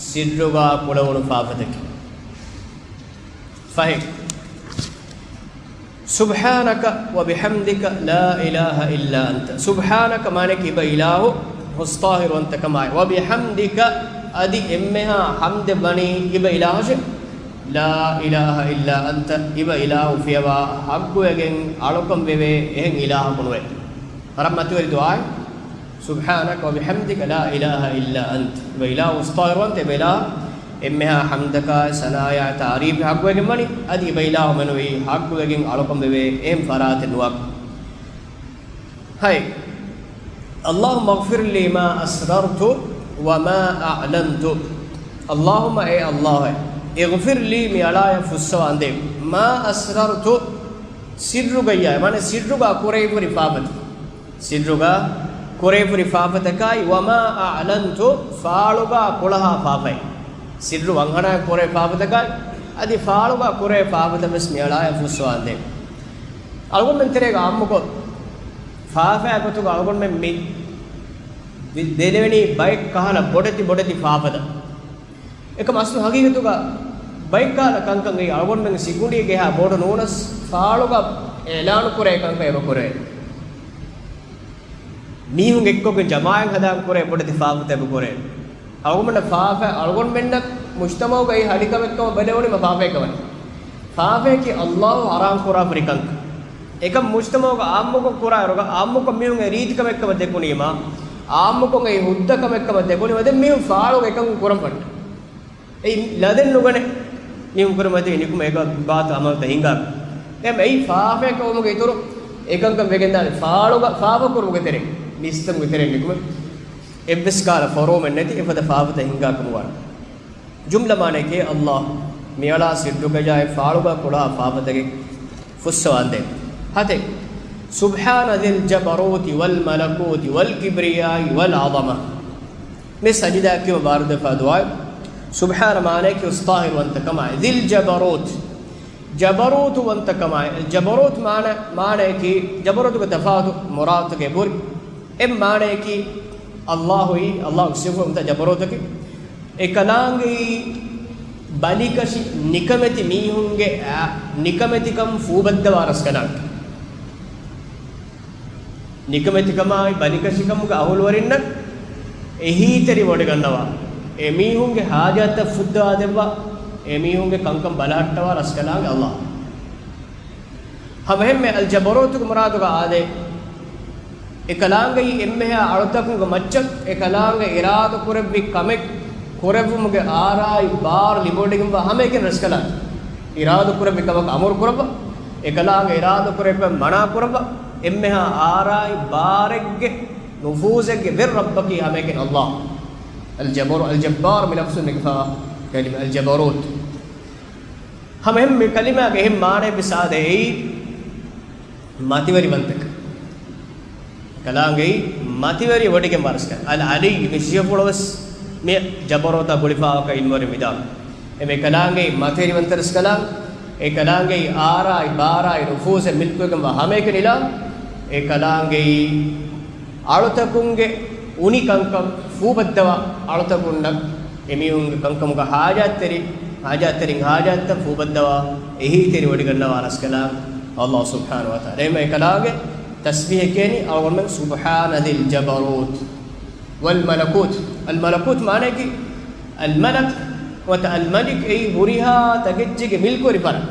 ސިއްރުގަ ކުޅެވުނު ފާފަތަކަކީ. ފަހެ، ސުބްޙާނަކަ ވަބިޙަމްދިކަ ލާ އިލާހަ އިއްލާ އަންތަ. ސުބްޙާނަކަ މާނައަކީ އިބަ އިލާހު ހުސްޠާހިރުވަންތަކަމާއި، ވަބިޙަމްދިކަ އަދި އެންމެހާ ޙަމްދެއް ވަނީ އިބަ އިލާހަށޭ، ލާ އިލާހަ އިއްލާ އަންތަ، އިބަ އިލާހު ފިޔަވާ ޙައްޤުވެގެން އަޅުކަން ވެވޭ އެހެން އިލާހަކު ނުވޭ. ވަރަށް މަތިވެރި ދުޢާއެއް. ސުބްޙާނަކަ ވަބިޙަމްދިކަ ލާ އިލާހަ އިއްލާ އަންތަ. އިބަ އިލާހު ހުސްޠާހިރުވަންތަ، އިބަ އިލާހު އެންމެހާ ޙަމްދަކާ ސަނާޔާ ތަޢުރީފެއް ޙައްޤުވެގެން ވަނީ، އަދި އިބަ އިލާހު މެނުވީ ޙައްޤުވެގެން އަޅުކަން ވެވޭ އެހެން ފަރާތެއް ނުވާކަށް. ހައެއް. اللهم اغفر لي ما أسررت وما أعلنت. اللهم، އޭ އައްލާހު، اغفر لي، މި އަޅާޔަށް ފުއްސަވާންދޭ، ما أسررت، ސިއްރުގައްޔާ، މާނަ ސިއްރުގަ ކުރެވިފުރި ފާފަތަ. ސިއްރުގަ ކުރެވިފުރި ފާފަތަކާއި، وما أعلنت، ފާޅުގަ ކުޅަހާ ފާފައެއް. ސިއްރު އަންހަނާ ކުރެ ފާފަތަކާއި، އަދި ފާޅުގަ ކުރެ ފާފަތައް ވެސް މިއަޅާޔަށް ފުއްސަވާނދޭ. އަޅުގަނޑުމެން ތެރޭގަ އާއްމުކޮށް، ފާފައާ ގޮތުގަ އަޅުގަނޑުމެން މި ދެ-، ދެނެވެނީ ބައެއް ކަހަލަ ބޮޑެތި ބޮޑެތި ފާފަތައް. އެކަމް އަސްލު ހަގީގަތުގަ ބައެއް ކަހަލަ ކަންކަން އެއީ އަޅުގަނޑުމެންގެ ސިކުނޑީގެ ހާ ބޮޑު ނޫނަސް، ފާޅުގަ އިޢްލާނު ކުރޭ ކަންކަން އެބަ ކުރޭ. މީހުން އެއްކޮށްގެން ޖަމާއަތް ހަދާން ކުރޭ ބޮޑެތި ފާފަތައް އެބަ ކުރޭ. އަޅުގަނޑަށް ފާފަ، އަޅުގަނޑުމެންނަށް މުޖްތަމަޢުގައި ހަޑިކަމެއްކަމަށް ބެލެވުނީމަ ފާފައެއް ކަމަށް. ފާފަޔަކީ އައްލާހު ޙަރާމް ކުރާފަރި ކަންކަން. އެކަން މުޖްތަމަޢުގަ އާއްމުކޮށް ކުރާއިރުގަ އާއްމުކޮށް މީހުންގެ ރީތިކަމެއްކަމަށް ދެކުނީމަ، އާއްމުކޮށް އެއީ ހުއްދަ ކަމެއްކަމަށް ދެކުނީމަ، ދެން މީހުން ފާޅުގަ އެކަން ކުރަން ފަންނަ. އެއީ ލަދެއް ނުގަނެ. މީހުން ކުރިމަތި ނިކުމެ އެކަ ބާތު ޢަމަލުތައް ހިނގާ. އެހެން އެއީ ފާފައެއް ކަމުގެ އިތުރު އެކަންކަން ވެގެންދާނެ ފާޅުގަ ފާފަ ކުރުމުގެ ތެރެއިން، ނިސްތަނުގެ ތެރެއިން ނިކުމެ. އެއްވެސް ކަހަލަ ފޮރުވަމެއް ނެތި އެފަދަ ފާފަތައް ހިނގާ ކަމުގަ. ޖުމްލަ މާނައަކީ އައްލާހު މިއަޅާ ސިއްރުގަޔާއި ފާޅުގަ ކުޅަ ފާފަތަކެއް ފުއްސަވާނދޭ. ހަތެއް، سبحان ذي الجبروت والملكوت والكبرياء والعظمة. މި ސަޖިދާއަކީ ވާރިދުވެފާ ދުޢާއެއް. ސުބްޙާނަ މާނައަކީ އުސްޠާހިރުވަންތަކަމާއި، ޛިލް ޖަބަރޫތް، ޖަބަރޫތުވަންތަކަމާއި، ޖަބަރޫތް މާނަ، މާނައަކީ، ޖަބަރޫތުގެ ތަފާތު މުރާދުތަކެއް ބުރި. އެއް މާނައަކީ، އައްލާހުއީ، އައްލާހުގެ ސިފަތައް ޖަބަރޫތަކީ. އެކަލާނގެއީ ބަލިކަށި ނިކަމެތި މީހުންގެ އާ، ނިކަމެތިކަން ފޫބައްދަވާ ރަސްކަލާނގެ. ނިކަމެތިކަމާއި ބަލިކަށިކަމުގެ އަހުލުވެރިންނަށް އެހީތެރިވޮޑިގަންނަވާ، އެމީހުންގެ ހާޖަތްތައް ފުއްދަވާދެއްވާ، އެމީހުންގެ ކަންކަން ބަލަހައްޓަވާ ރަސްކަލާނގެ އައްލާހު. ހަމައެހެންމެ އަލްޖަބަރޫތުގެ މުރާދުގަ އާދޭ، އެކަލާނގެއީ އެންމެހާ އަޅުތަކުންގެ މައްޗަށް އެކަލާނގެ އިރާދަކުރެއްވި ކަމެއް ކުރެއްވުމުގެ އާރާއި ބާރު ލިބިވޮޑިގެންވާ ހަމައެކަނި ރަސްކަލާނގެ. އިރާދަކުރެއްވި ކަމަކަށް އަމުރު ކުރައްވާ، އެކަލާނގެ އިރާދަކުރެއްވި ކަމެއް މަނާ ކުރައްވާ، އެންމެހާ އާރާއި ބާރެއްގެ ނުފޫޒެއްގެ ވެރި ރައްބަކީ ހަމައެކަނި އައްލާހު. އަލްޖަބަރު، އަލްޖައްބާރު މި ލަފްޒުން ނެގިފައިވާ ކަލިމަ އަލްޖަބަރޫތު. ހަމައެހެން މި ކަލިމާގެ އެހެން މާނައެއް ވެސް އާދޭ، އެއީ މަތިވެރިވަންތަކަން. ކަލާނގެއީ މަތިވެރިވޮޑިގެންވާ ރަސްކަލާނގެ. އަލް ޢަލިއްޔު މި ސިފަފުޅު ވެސް މި ޖަބަރޫތާ ގުޅިފައިވާކަން ޢިލްމުވެރިން ވިދާޅުވި. އެ މި ކަލާނގެއީ މަތިވެރިވަންތަ ރަސްކަލާނގެ. އެ ކަލާނގެއީ އާރާއި ބާރާއި ނުފޫޒެއް މިލްކުވެގެންވާ ހަމައެކަނި އިލާހު. އެ ކަލާނގެއީ އަޅުތަކުންގެ އުނި ކަންކަން ފޫބައްދަވާ، އަޅުތަކުންނަށް އެމީހުންގެ ކަންކަމުގަ ހާޖަތްތެރި، ހާޖަތްތެރިން ހާޖަތްތައް ފޫބައްދަވާ، އެހީތެރިވޮޑިގަންނަވާ ރަސްކަލާނގެ އައްލާހު ސުބްޙާނަހު ވަތަޢާލާ. އެހެންމެ އެ ކަލާނގެ ތަސްބީޙަ ކިޔަނީ އަޅުގަނޑުމެން سبحان ذي الجبروت والملكوت. އަލްމަލަކޫތު، އަލްމަލަކޫތު މާނައަކީ އަލްމަލަކް ނުވަތަ އަލްމަލިކް، އެއީ ހުރިހާ ތަކެއްޗެއްގެ މިލްކުވެރި ފަރާން.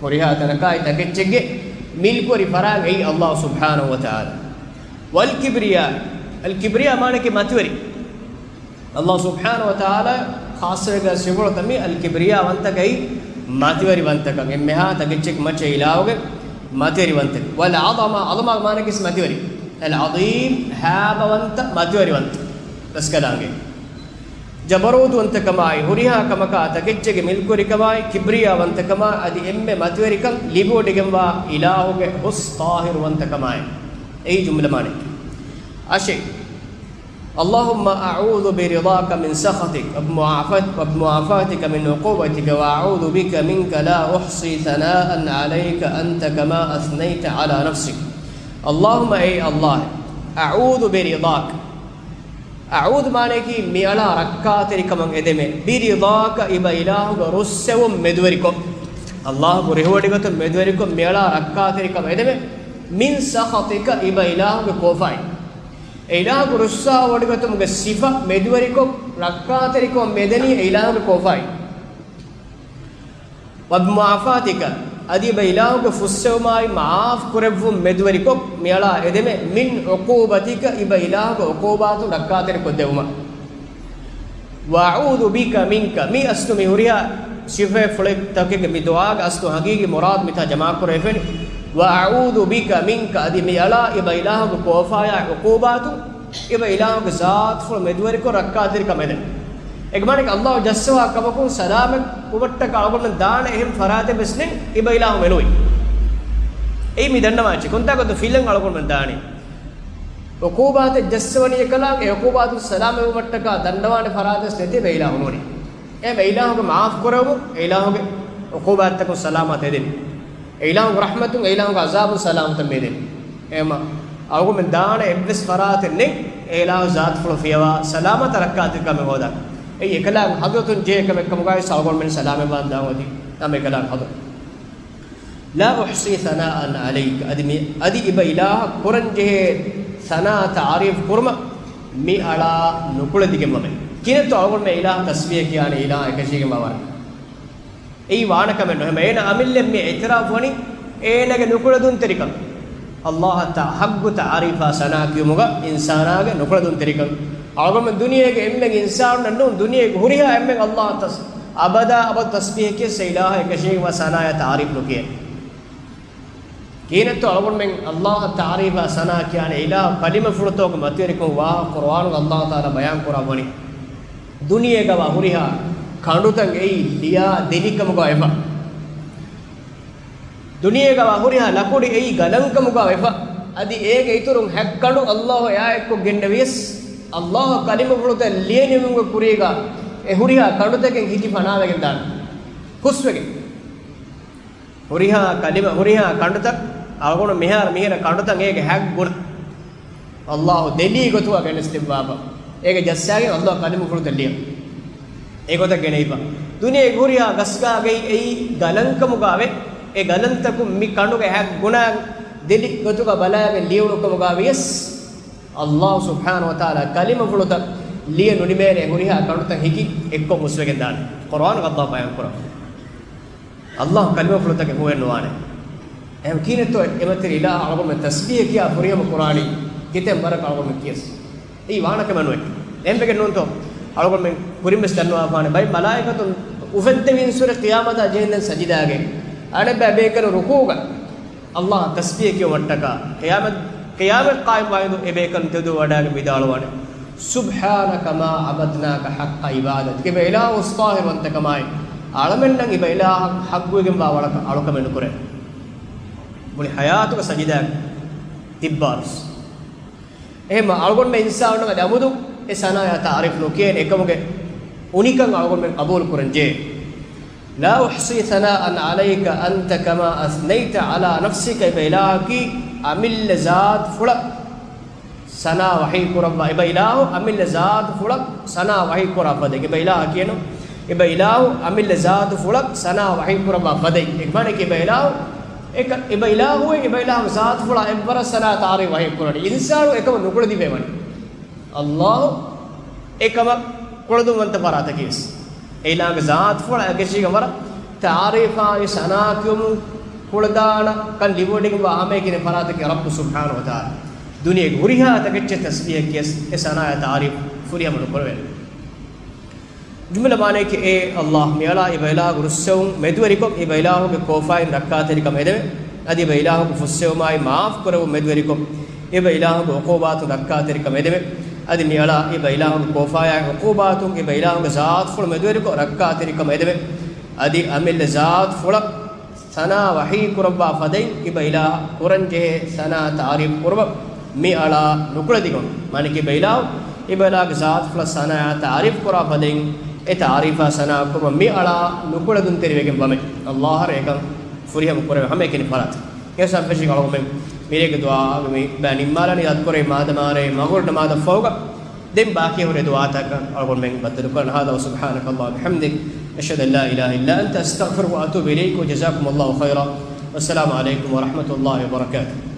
ހުރިހާ ތަނަކާއި ތަކެއްޗެއްގެ މިލްކުވެރި ފަރާން އެއީ އައްލާހު ސުބްޙާނަހު ވަތަޢާލާ. ވަލްކިބްރިޔާ، އަލްކިބްރިޔާ މާނައަކީ މަތިވެރި. އައްލާހު ސުބްޙާނަހު ވަތަޢާލާ ޚާއްޞަވެގެން ސިފަފުޅުތައް މި އަލްކިބްރިޔާ ވަންތަކަން، މަތިވެރި ވަންތަކަން. އެންމެހާ ތަކެއްޗެއްގެ މައްޗަށް އިލާހުގެ މަތިވެރި ވަންތަކަން. ވަލްޢަޒަމާ، ޢަޒަމާ މާނައަކީ މަތިވެރި. އަލްޢަޒީމް، ހާބަވަންތަ، މަތިވެރިވަންތަ ރަސްކަލާނގެ. ޖަބަރޫތުވަންތަކަމާއި، ހުރިހާ ކަމަކާ ތަކެއްޗެއްގެ މިލްކުވެރިކަމާއި، ކިބްރިޔާވަންތަކަމާ އަދި އެންމެ މަތިވެރިކަން ލިބިވޮޑިގެންވާ އިލާހުގެ ހުސް ޠާހިރުވަންތަކަމާއި. އެއީ ޖުމްލަ މާނައަކީ. އަށެއް. اللهم أعوذ برضاك من سخطك وبمعافات-، وبمعافاتك من عقوبتك وأعوذ بك منك لا أحصي ثناء عليك أنت كما أثنيت على نفسك. اللهم، އޭ އައްލާހް، أعوذ برضاك. އަޢޫޛު މާނައަކީ މިއަޅާ ރައްކާތެރިކަމަށް އެދެމެ. ބިރިޟާކަ، އިބަ އިލާހުގެ ރުއްސެވުން މެދުވެރިކޮށް. އައްލާހުގެ ރިހުވޮޑިގަތުން މެދުވެރިކޮށް މިއަޅާ ރައްކާތެރިކަމަށް އެދެމެ. މިން ސަޚަޠިކަ، އިބަ އިލާހުގެ ކޯފާއިން. އެ އިލާހުގެ ރުއްސާވޮޑިގަތުމުގެ ސިފަ މެދުވެރިކޮށް، ރައްކާތެރިކަމަށް މެދެނީ އެ އިލާހުގެ ކޯފާއިން. ވަބިމުޢާފާތިކަ، އަދި އެބަ އިލާހުގެ ފުއްސެވުމާއި މަޢާފް ކުރެއްވުން މެދުވެރިކޮށް މިއަޅާ އެދެމެ، މިން ޢުޤޫބަތިކަ، އިބަ އިލާހުގެ ޢުޤޫބާތުން ރައްކާތެރިކޮށްދެވުމަށް. ވައަޢޫޛު ބިކަ މިންކަ، މި އަސްލު މި ހުރިހާ ސިފަފުޅެއް ތަކެއްގެ މި ދުޢާގެ އަސްލު ހަގީގީ މުރާދު މިތާ ޖަމާކުރެވެނީ. ވައަޢޫޛު ބިކަ މިންކަ، އަދި މިއަޅާ އިބަ އިލާހުގެ ކޯފާޔާ ޢުޤޫބާތުން އެބަ އިލާހުގެ ޒާތުފުޅު މެދުވެރިކޮށް ރައްކާތެރިކަމަށް އެދެން. އެކަމާނެކަ އައްލާހު ޖައްސަވާ ކަމަކުން ސަލާމަތް ކުމަށްޓަކާ އަޅުގަނޑުމެން ދާނެ އެހެން ފަރާތެއް ވެސް ނެތް އިބަ އިލާހު މެނުވީ. އެއީ މި ދަންނަވާ އެއްޗެއް. ކޮންތާކަށް ފިލަން އަޅުގަނޑުމެން ދާނީ؟ ޢުޤޫބާތެއް ޖައްސަވަނީ އެކަލާނގެ، އެ ޢުޤޫބާތުން ސަލާމަތްވުމަށްޓަކާ ދަންނަވާނެ ފަރާތެއް ނެތޭ އެބަ އިލާހު ނޫނީ. އެ އެބަ އިލާހުގެ މާފް ކުރެވުމުން، އެ އިލާހުގެ ޢުޤޫބާތްތަކުން ސަލާމަތް އެދެނީ. އެ އިލާހުގެ ރަޙްމަތުން، އެ އިލާހުގެ ޢަޒާބުން ސަލާމަތަށް މި އެދެނީ. އެހެންމަ އަޅުގަނޑުމެން ދާނެ އެއްވެސް ފަރާތެއް ނެތް، އެ އިލާހު ޒާތުފުޅު ފިޔަވާ ސަލާމަތަށް ރައްކާތެރިކަމެއް ހޯދާ. އެއީ އެކަލާނގެ ޙަޟްރަތުން ޖެހޭ ކަމެއް ކަމުގައި އަޅުގަނޑުމެން ސަލާމަތްވާން ދާން އޮތީ ނަމަ އެކަލާނގެ ޙަޟްރަތުން. لا أحصي ثناء عليك. އަދި މި، އަދި އެބަ އިލާހަށް ކުރަން ޖެހޭ ސަނާ ތަޢުރީފު ކުރުމަށް މި އަޅާ ނުކުޅެދިގެން ވަމެ. ކިހިނެއްތޯ އަޅުގަނޑުމެން އިލާހަށް ތަސްބީޙަ ކިޔާނެ އިލާހަށް އެކަށީގެންވާ ވަރަކަށް؟ އެއީ ވާނެ ކަމެއް ނޫން. އެހެން އޭނަ އަމިއްލައަށް މި އިޢުތިރާފު ވަނީ އޭނަގެ ނުކުޅެދުންތެރިކަން. އައްލާހަށް ތަ-، ޙައްޤު ތަޢުރީފާ ސަނާ ކިޔުމުގަ އިންސާނާގެ ނުކުޅެދުންތެރިކަން. އަޅުގަނޑުމެން ދުނިޔޭގެ އެންމެން އިންސާނުންނަށް ނޫން، ދުނިޔޭގެ ހުރިހާ އެންމެން އައްލާހަށް ތަސް-، އަބަދާ އަބަދު ތަސްބީޙަ ކިޔަސް އެ އިލާހަށް އެކަށީގެންވާ ސަނާޔާ ތަޢުރީފު ނުކިޔޭ. ކިހިނެއްތޯ އަޅުގަނޑުމެން އައްލާހަށް ތަޢުރީފާ ސަނާ ކިޔާނެ އިލާހު ކަލިމަފުޅުތަކުގެ މަތިވެރިކަން ވާހަކަ ޤުރުއާނުގަ އައްލާހު ތަޢާލާ ބަޔާން ކުރައްވަނީ. ދުނިޔޭގަވާ ހުރިހާ ކަނޑުތައް އެއީ ލިޔާ ދެލިކަމުގަ ވެފަ. ދުނިޔޭގަވާ ހުރިހާ ލަކުޑި އެއީ ގަލަންކަމުގަ ވެފަ. އަދި އޭގެ އިތުރުން ހައްގެ ކަނޑު އައްލާހު އެއާއެއްކޮށް ގެންނެވިޔަސް، އައްލާހު ކަލިމަފުޅުތައް ލިޔެނިވުމުގެ ކުރީގަ އެ ހުރިހާ ކަނޑުތަކެއް ހިކި ފަނާވެގެން ދާނެ. ހުސްވެގެން. ހުރިހާ ކަލިމަ، ހުރިހާ ކަނޑުތައް އަޅުގަނޑު މިހާރު މިހިރަ ކަނޑުތައް އޭގެ ހައްގު ގުނަ. އައްލާހު ދެލީ ގޮތުގަ ގެނެސްދެއްވާފަ. އޭގެ ޖައްސާގެން އައްލާހު ކަލިމަފުޅުތައް ލިޔަ. އެގޮތަށް ގެނައިފަ. ދުނިޔޭގެ ހުރިހާ ގަސްގަހާގައި އެއީ ގަލަންކަމުގަވެ، އެ ގަލަންތަކުން މި ކަނޑުގެ ހައްގު ގުނަ ދެލި ގޮތުގަ ބަލާގެން ލިޔުނުކަމުގަ ވިޔަސް، އައްލާހު ސުބްޙާނަހު ވަތަޢާލާ ކަލިމަފުޅުތައް ލިޔެ ނުނިމޭނެ ހުރިހާ ކަނޑުތައް ހިކި އެއްކޮށް ހުސްވެގެން ދާނެ. ޤުރުއާނުގަ އައްލާހު ބަޔާން ކުރައްވަ. އައްލާހު ކަލިމަފުޅުތަކެއް ހުވައެއް ނުވާނެ. އެހެން ކިހިނެއްތޯ އެމަތިރި އިލާހަށް އަޅުގަނޑުމެން ތަސްބީޙަ ކިޔާ ފުރިހަމަ ކުރާނީ؟ ކިތައް ވަރަކަށް އަޅުގަނޑުމެން ކިޔަސް؟ އެއީ ވާނެ ކަމެއް ނުވޭ. އެހެންވެގެން ނޫންތޯ އަޅުގަނޑުމެން ކުރިންވެސް ދަންނަވާފާނެ ބައެއް މަލާއިކަތުން އުފެއްދެވި އިންސުރެ ޤިޔާމަތާ ޖެހެންދެން ސަޖިދާގެ އަނެއްބައި ބޭކަލުން ރުކޫޢުގަ އައްލާހަށް ތަސްބީޙަ ކިޔުމަށްޓަކާ ޤިޔާމަތް، ޤިޔާމަތް ޤާއިމްވާއިރު އެބޭކަލުން ތެދު ވަޑާގެ ވިދާޅުވާނެ، سبحانك ما عبدناك حق عبادتك. އެބަ އިލާހު އުސްތާހިރުވަންތަކަމާއި، އަޅަމެންނަށް އެބަ އިލާހަށް ޙައްޤުވެގެންވާ ވަރަކަށް އަޅުކަމެއް ނުކުރޭ. މުޅި ޙަޔާތުގެ ސަޖިދާގަ ތިއްބާރުސް. އެހެންމަ އަޅުގަނޑުމެން އިންސާނުން އަދި އަބަދު އެ ސަނާޔާ ތަޢުރީފު ނުކިޔޭނެ އެކަމުގެ އުނިކަން އަޅުގަނޑުމެން ޤަބޫލު ކުރަން ޖެހޭ. لا أحصي ثناء عليك أنت كما أثنيت على نفسك. އެބަ އިލާހަކީ އަމިއްލަ ޒާތުފުޅަށް ސަނާ ވަޙީ ކުރައްވާ، އެބަ އިލާހު އަމިއްލަ ޒާތުފުޅަށް ސަނާ ވަޙީ ކުރާ ފަދައިން. އެބަ އިލާހަކީ ނޫން، އެބަ އިލާހު އަމިއްލަ ޒާތުފުޅަށް ސަނާ ވަޙީ ކުރައްވާ ފަދައިން. އެ މާނައަކީ އެބަ އިލާހު، އެކަ-، އެބަ އިލާހު، އެބަ އިލާހު ޒާތުފުޅާ އެއްވަރަށް ސަނާ ތަޢުރީފު ވަޙީ ކުރަނީ. އިންސާނު އެކަމަށް ނުކުޅެދިފައި ވަނީ. އައްލާހު އެކަމަށް ކުޅެދުންވަންތަ ފަރާތަކީވެސް. އެ އިލާހުގެ ޒާތުފުޅަށް އެކަށީގެން ވަރަށް ތަޢުރީފާއި ސަނާ ކިޔުމުން ކުޅަދާނަ ކަން ލިބިވަޑައިގެންވާ ހަމައެކަނި ފަރާތަކީ ރައްބު ސުބްޙާނަހު ވަތަޢާލާ. ދުނިޔޭގެ ހުރިހާ ތަކެއްޗެއް ތަސްބީޙަ ކިޔަސް އެ ސަނާޔާ ތަޢުރީފު ފުރިހަމަ ނުކުރެވޭނެ. ޖުމްލަ މާނައަކީ، އޭ އައްލާހު، މިއަޅާ އެބަ އިލާހުގެ ރުއްސެވުން މެދުވެރިކޮށް، އެބަ އިލާހުގެ ކޯފާއިން ރައްކާތެރިކަމަށް އެދެމެ، އަދި އެބަ އިލާހުގެ ފުއްސެވުމާއި މާފު ކުރެވުން މެދުވެރިކޮށް، އެބަ އިލާހުގެ ޢުޤޫބާތުން ރައްކާތެރިކަމަށް އެދެމެ، އަދި މިއަޅާ އެބަ އިލާހުގެ ކޯފާޔާއި ޢުޤޫބާތުން އެބަ އިލާހުގެ ޒާތުފުޅު މެދުވެރިކޮށް ރައްކާތެރިކަމަށް އެދެމެ، އަދި އަމިއްލަ ޒާތުފުޅަށް ސަނާ ވަޙީ ކުރައްވާ ފަދައިން އެބަ އިލާހަށް ކުރަންޖެހޭ ސަނާ ތަޢުރީފު ކުރުމަށް މި އަޅާ ނުކުޅެދިގެން. މާނައަކީ އެބަ އިލާހު، އެބަ އިލާހުގެ ޒާތުފުޅަށް ސަނާޔާ ތަޢުރީފު ކުރާ ފަދައިން އެ ތަޢުރީފާ ސަނާ ކުރުމަށް މި އަޅާ ނުކުޅެދުންތެރިވެގެން ވަމެ. އައްލާހަށް އެކަން ފުރިހަމަ ކުރެވޭ ހަމައެކަނި ފަރާތަށް. އެހެން ފެށިގެން އަޅުގަނޑުމެން މިރޭގެ ދުޢާ މި ބައި ނިންމާލަނީ އަދި ކުރެވި މާދަމާރޭ މަޣުރިބް ނަމާދަށް ފަހުގަ ދެން ބާކީ ހުރި ދުޢާތަކަށް އަޅުގަނޑުމެން ބައްދަލުކުރަން. هذا وسبحانك اللهم وبحمدك، أشهد أن لا إله إلا أنت، أستغفرك وأتوب إليك، وجزاكم الله خيرا، والسلام عليكم ورحمة الله وبركاته.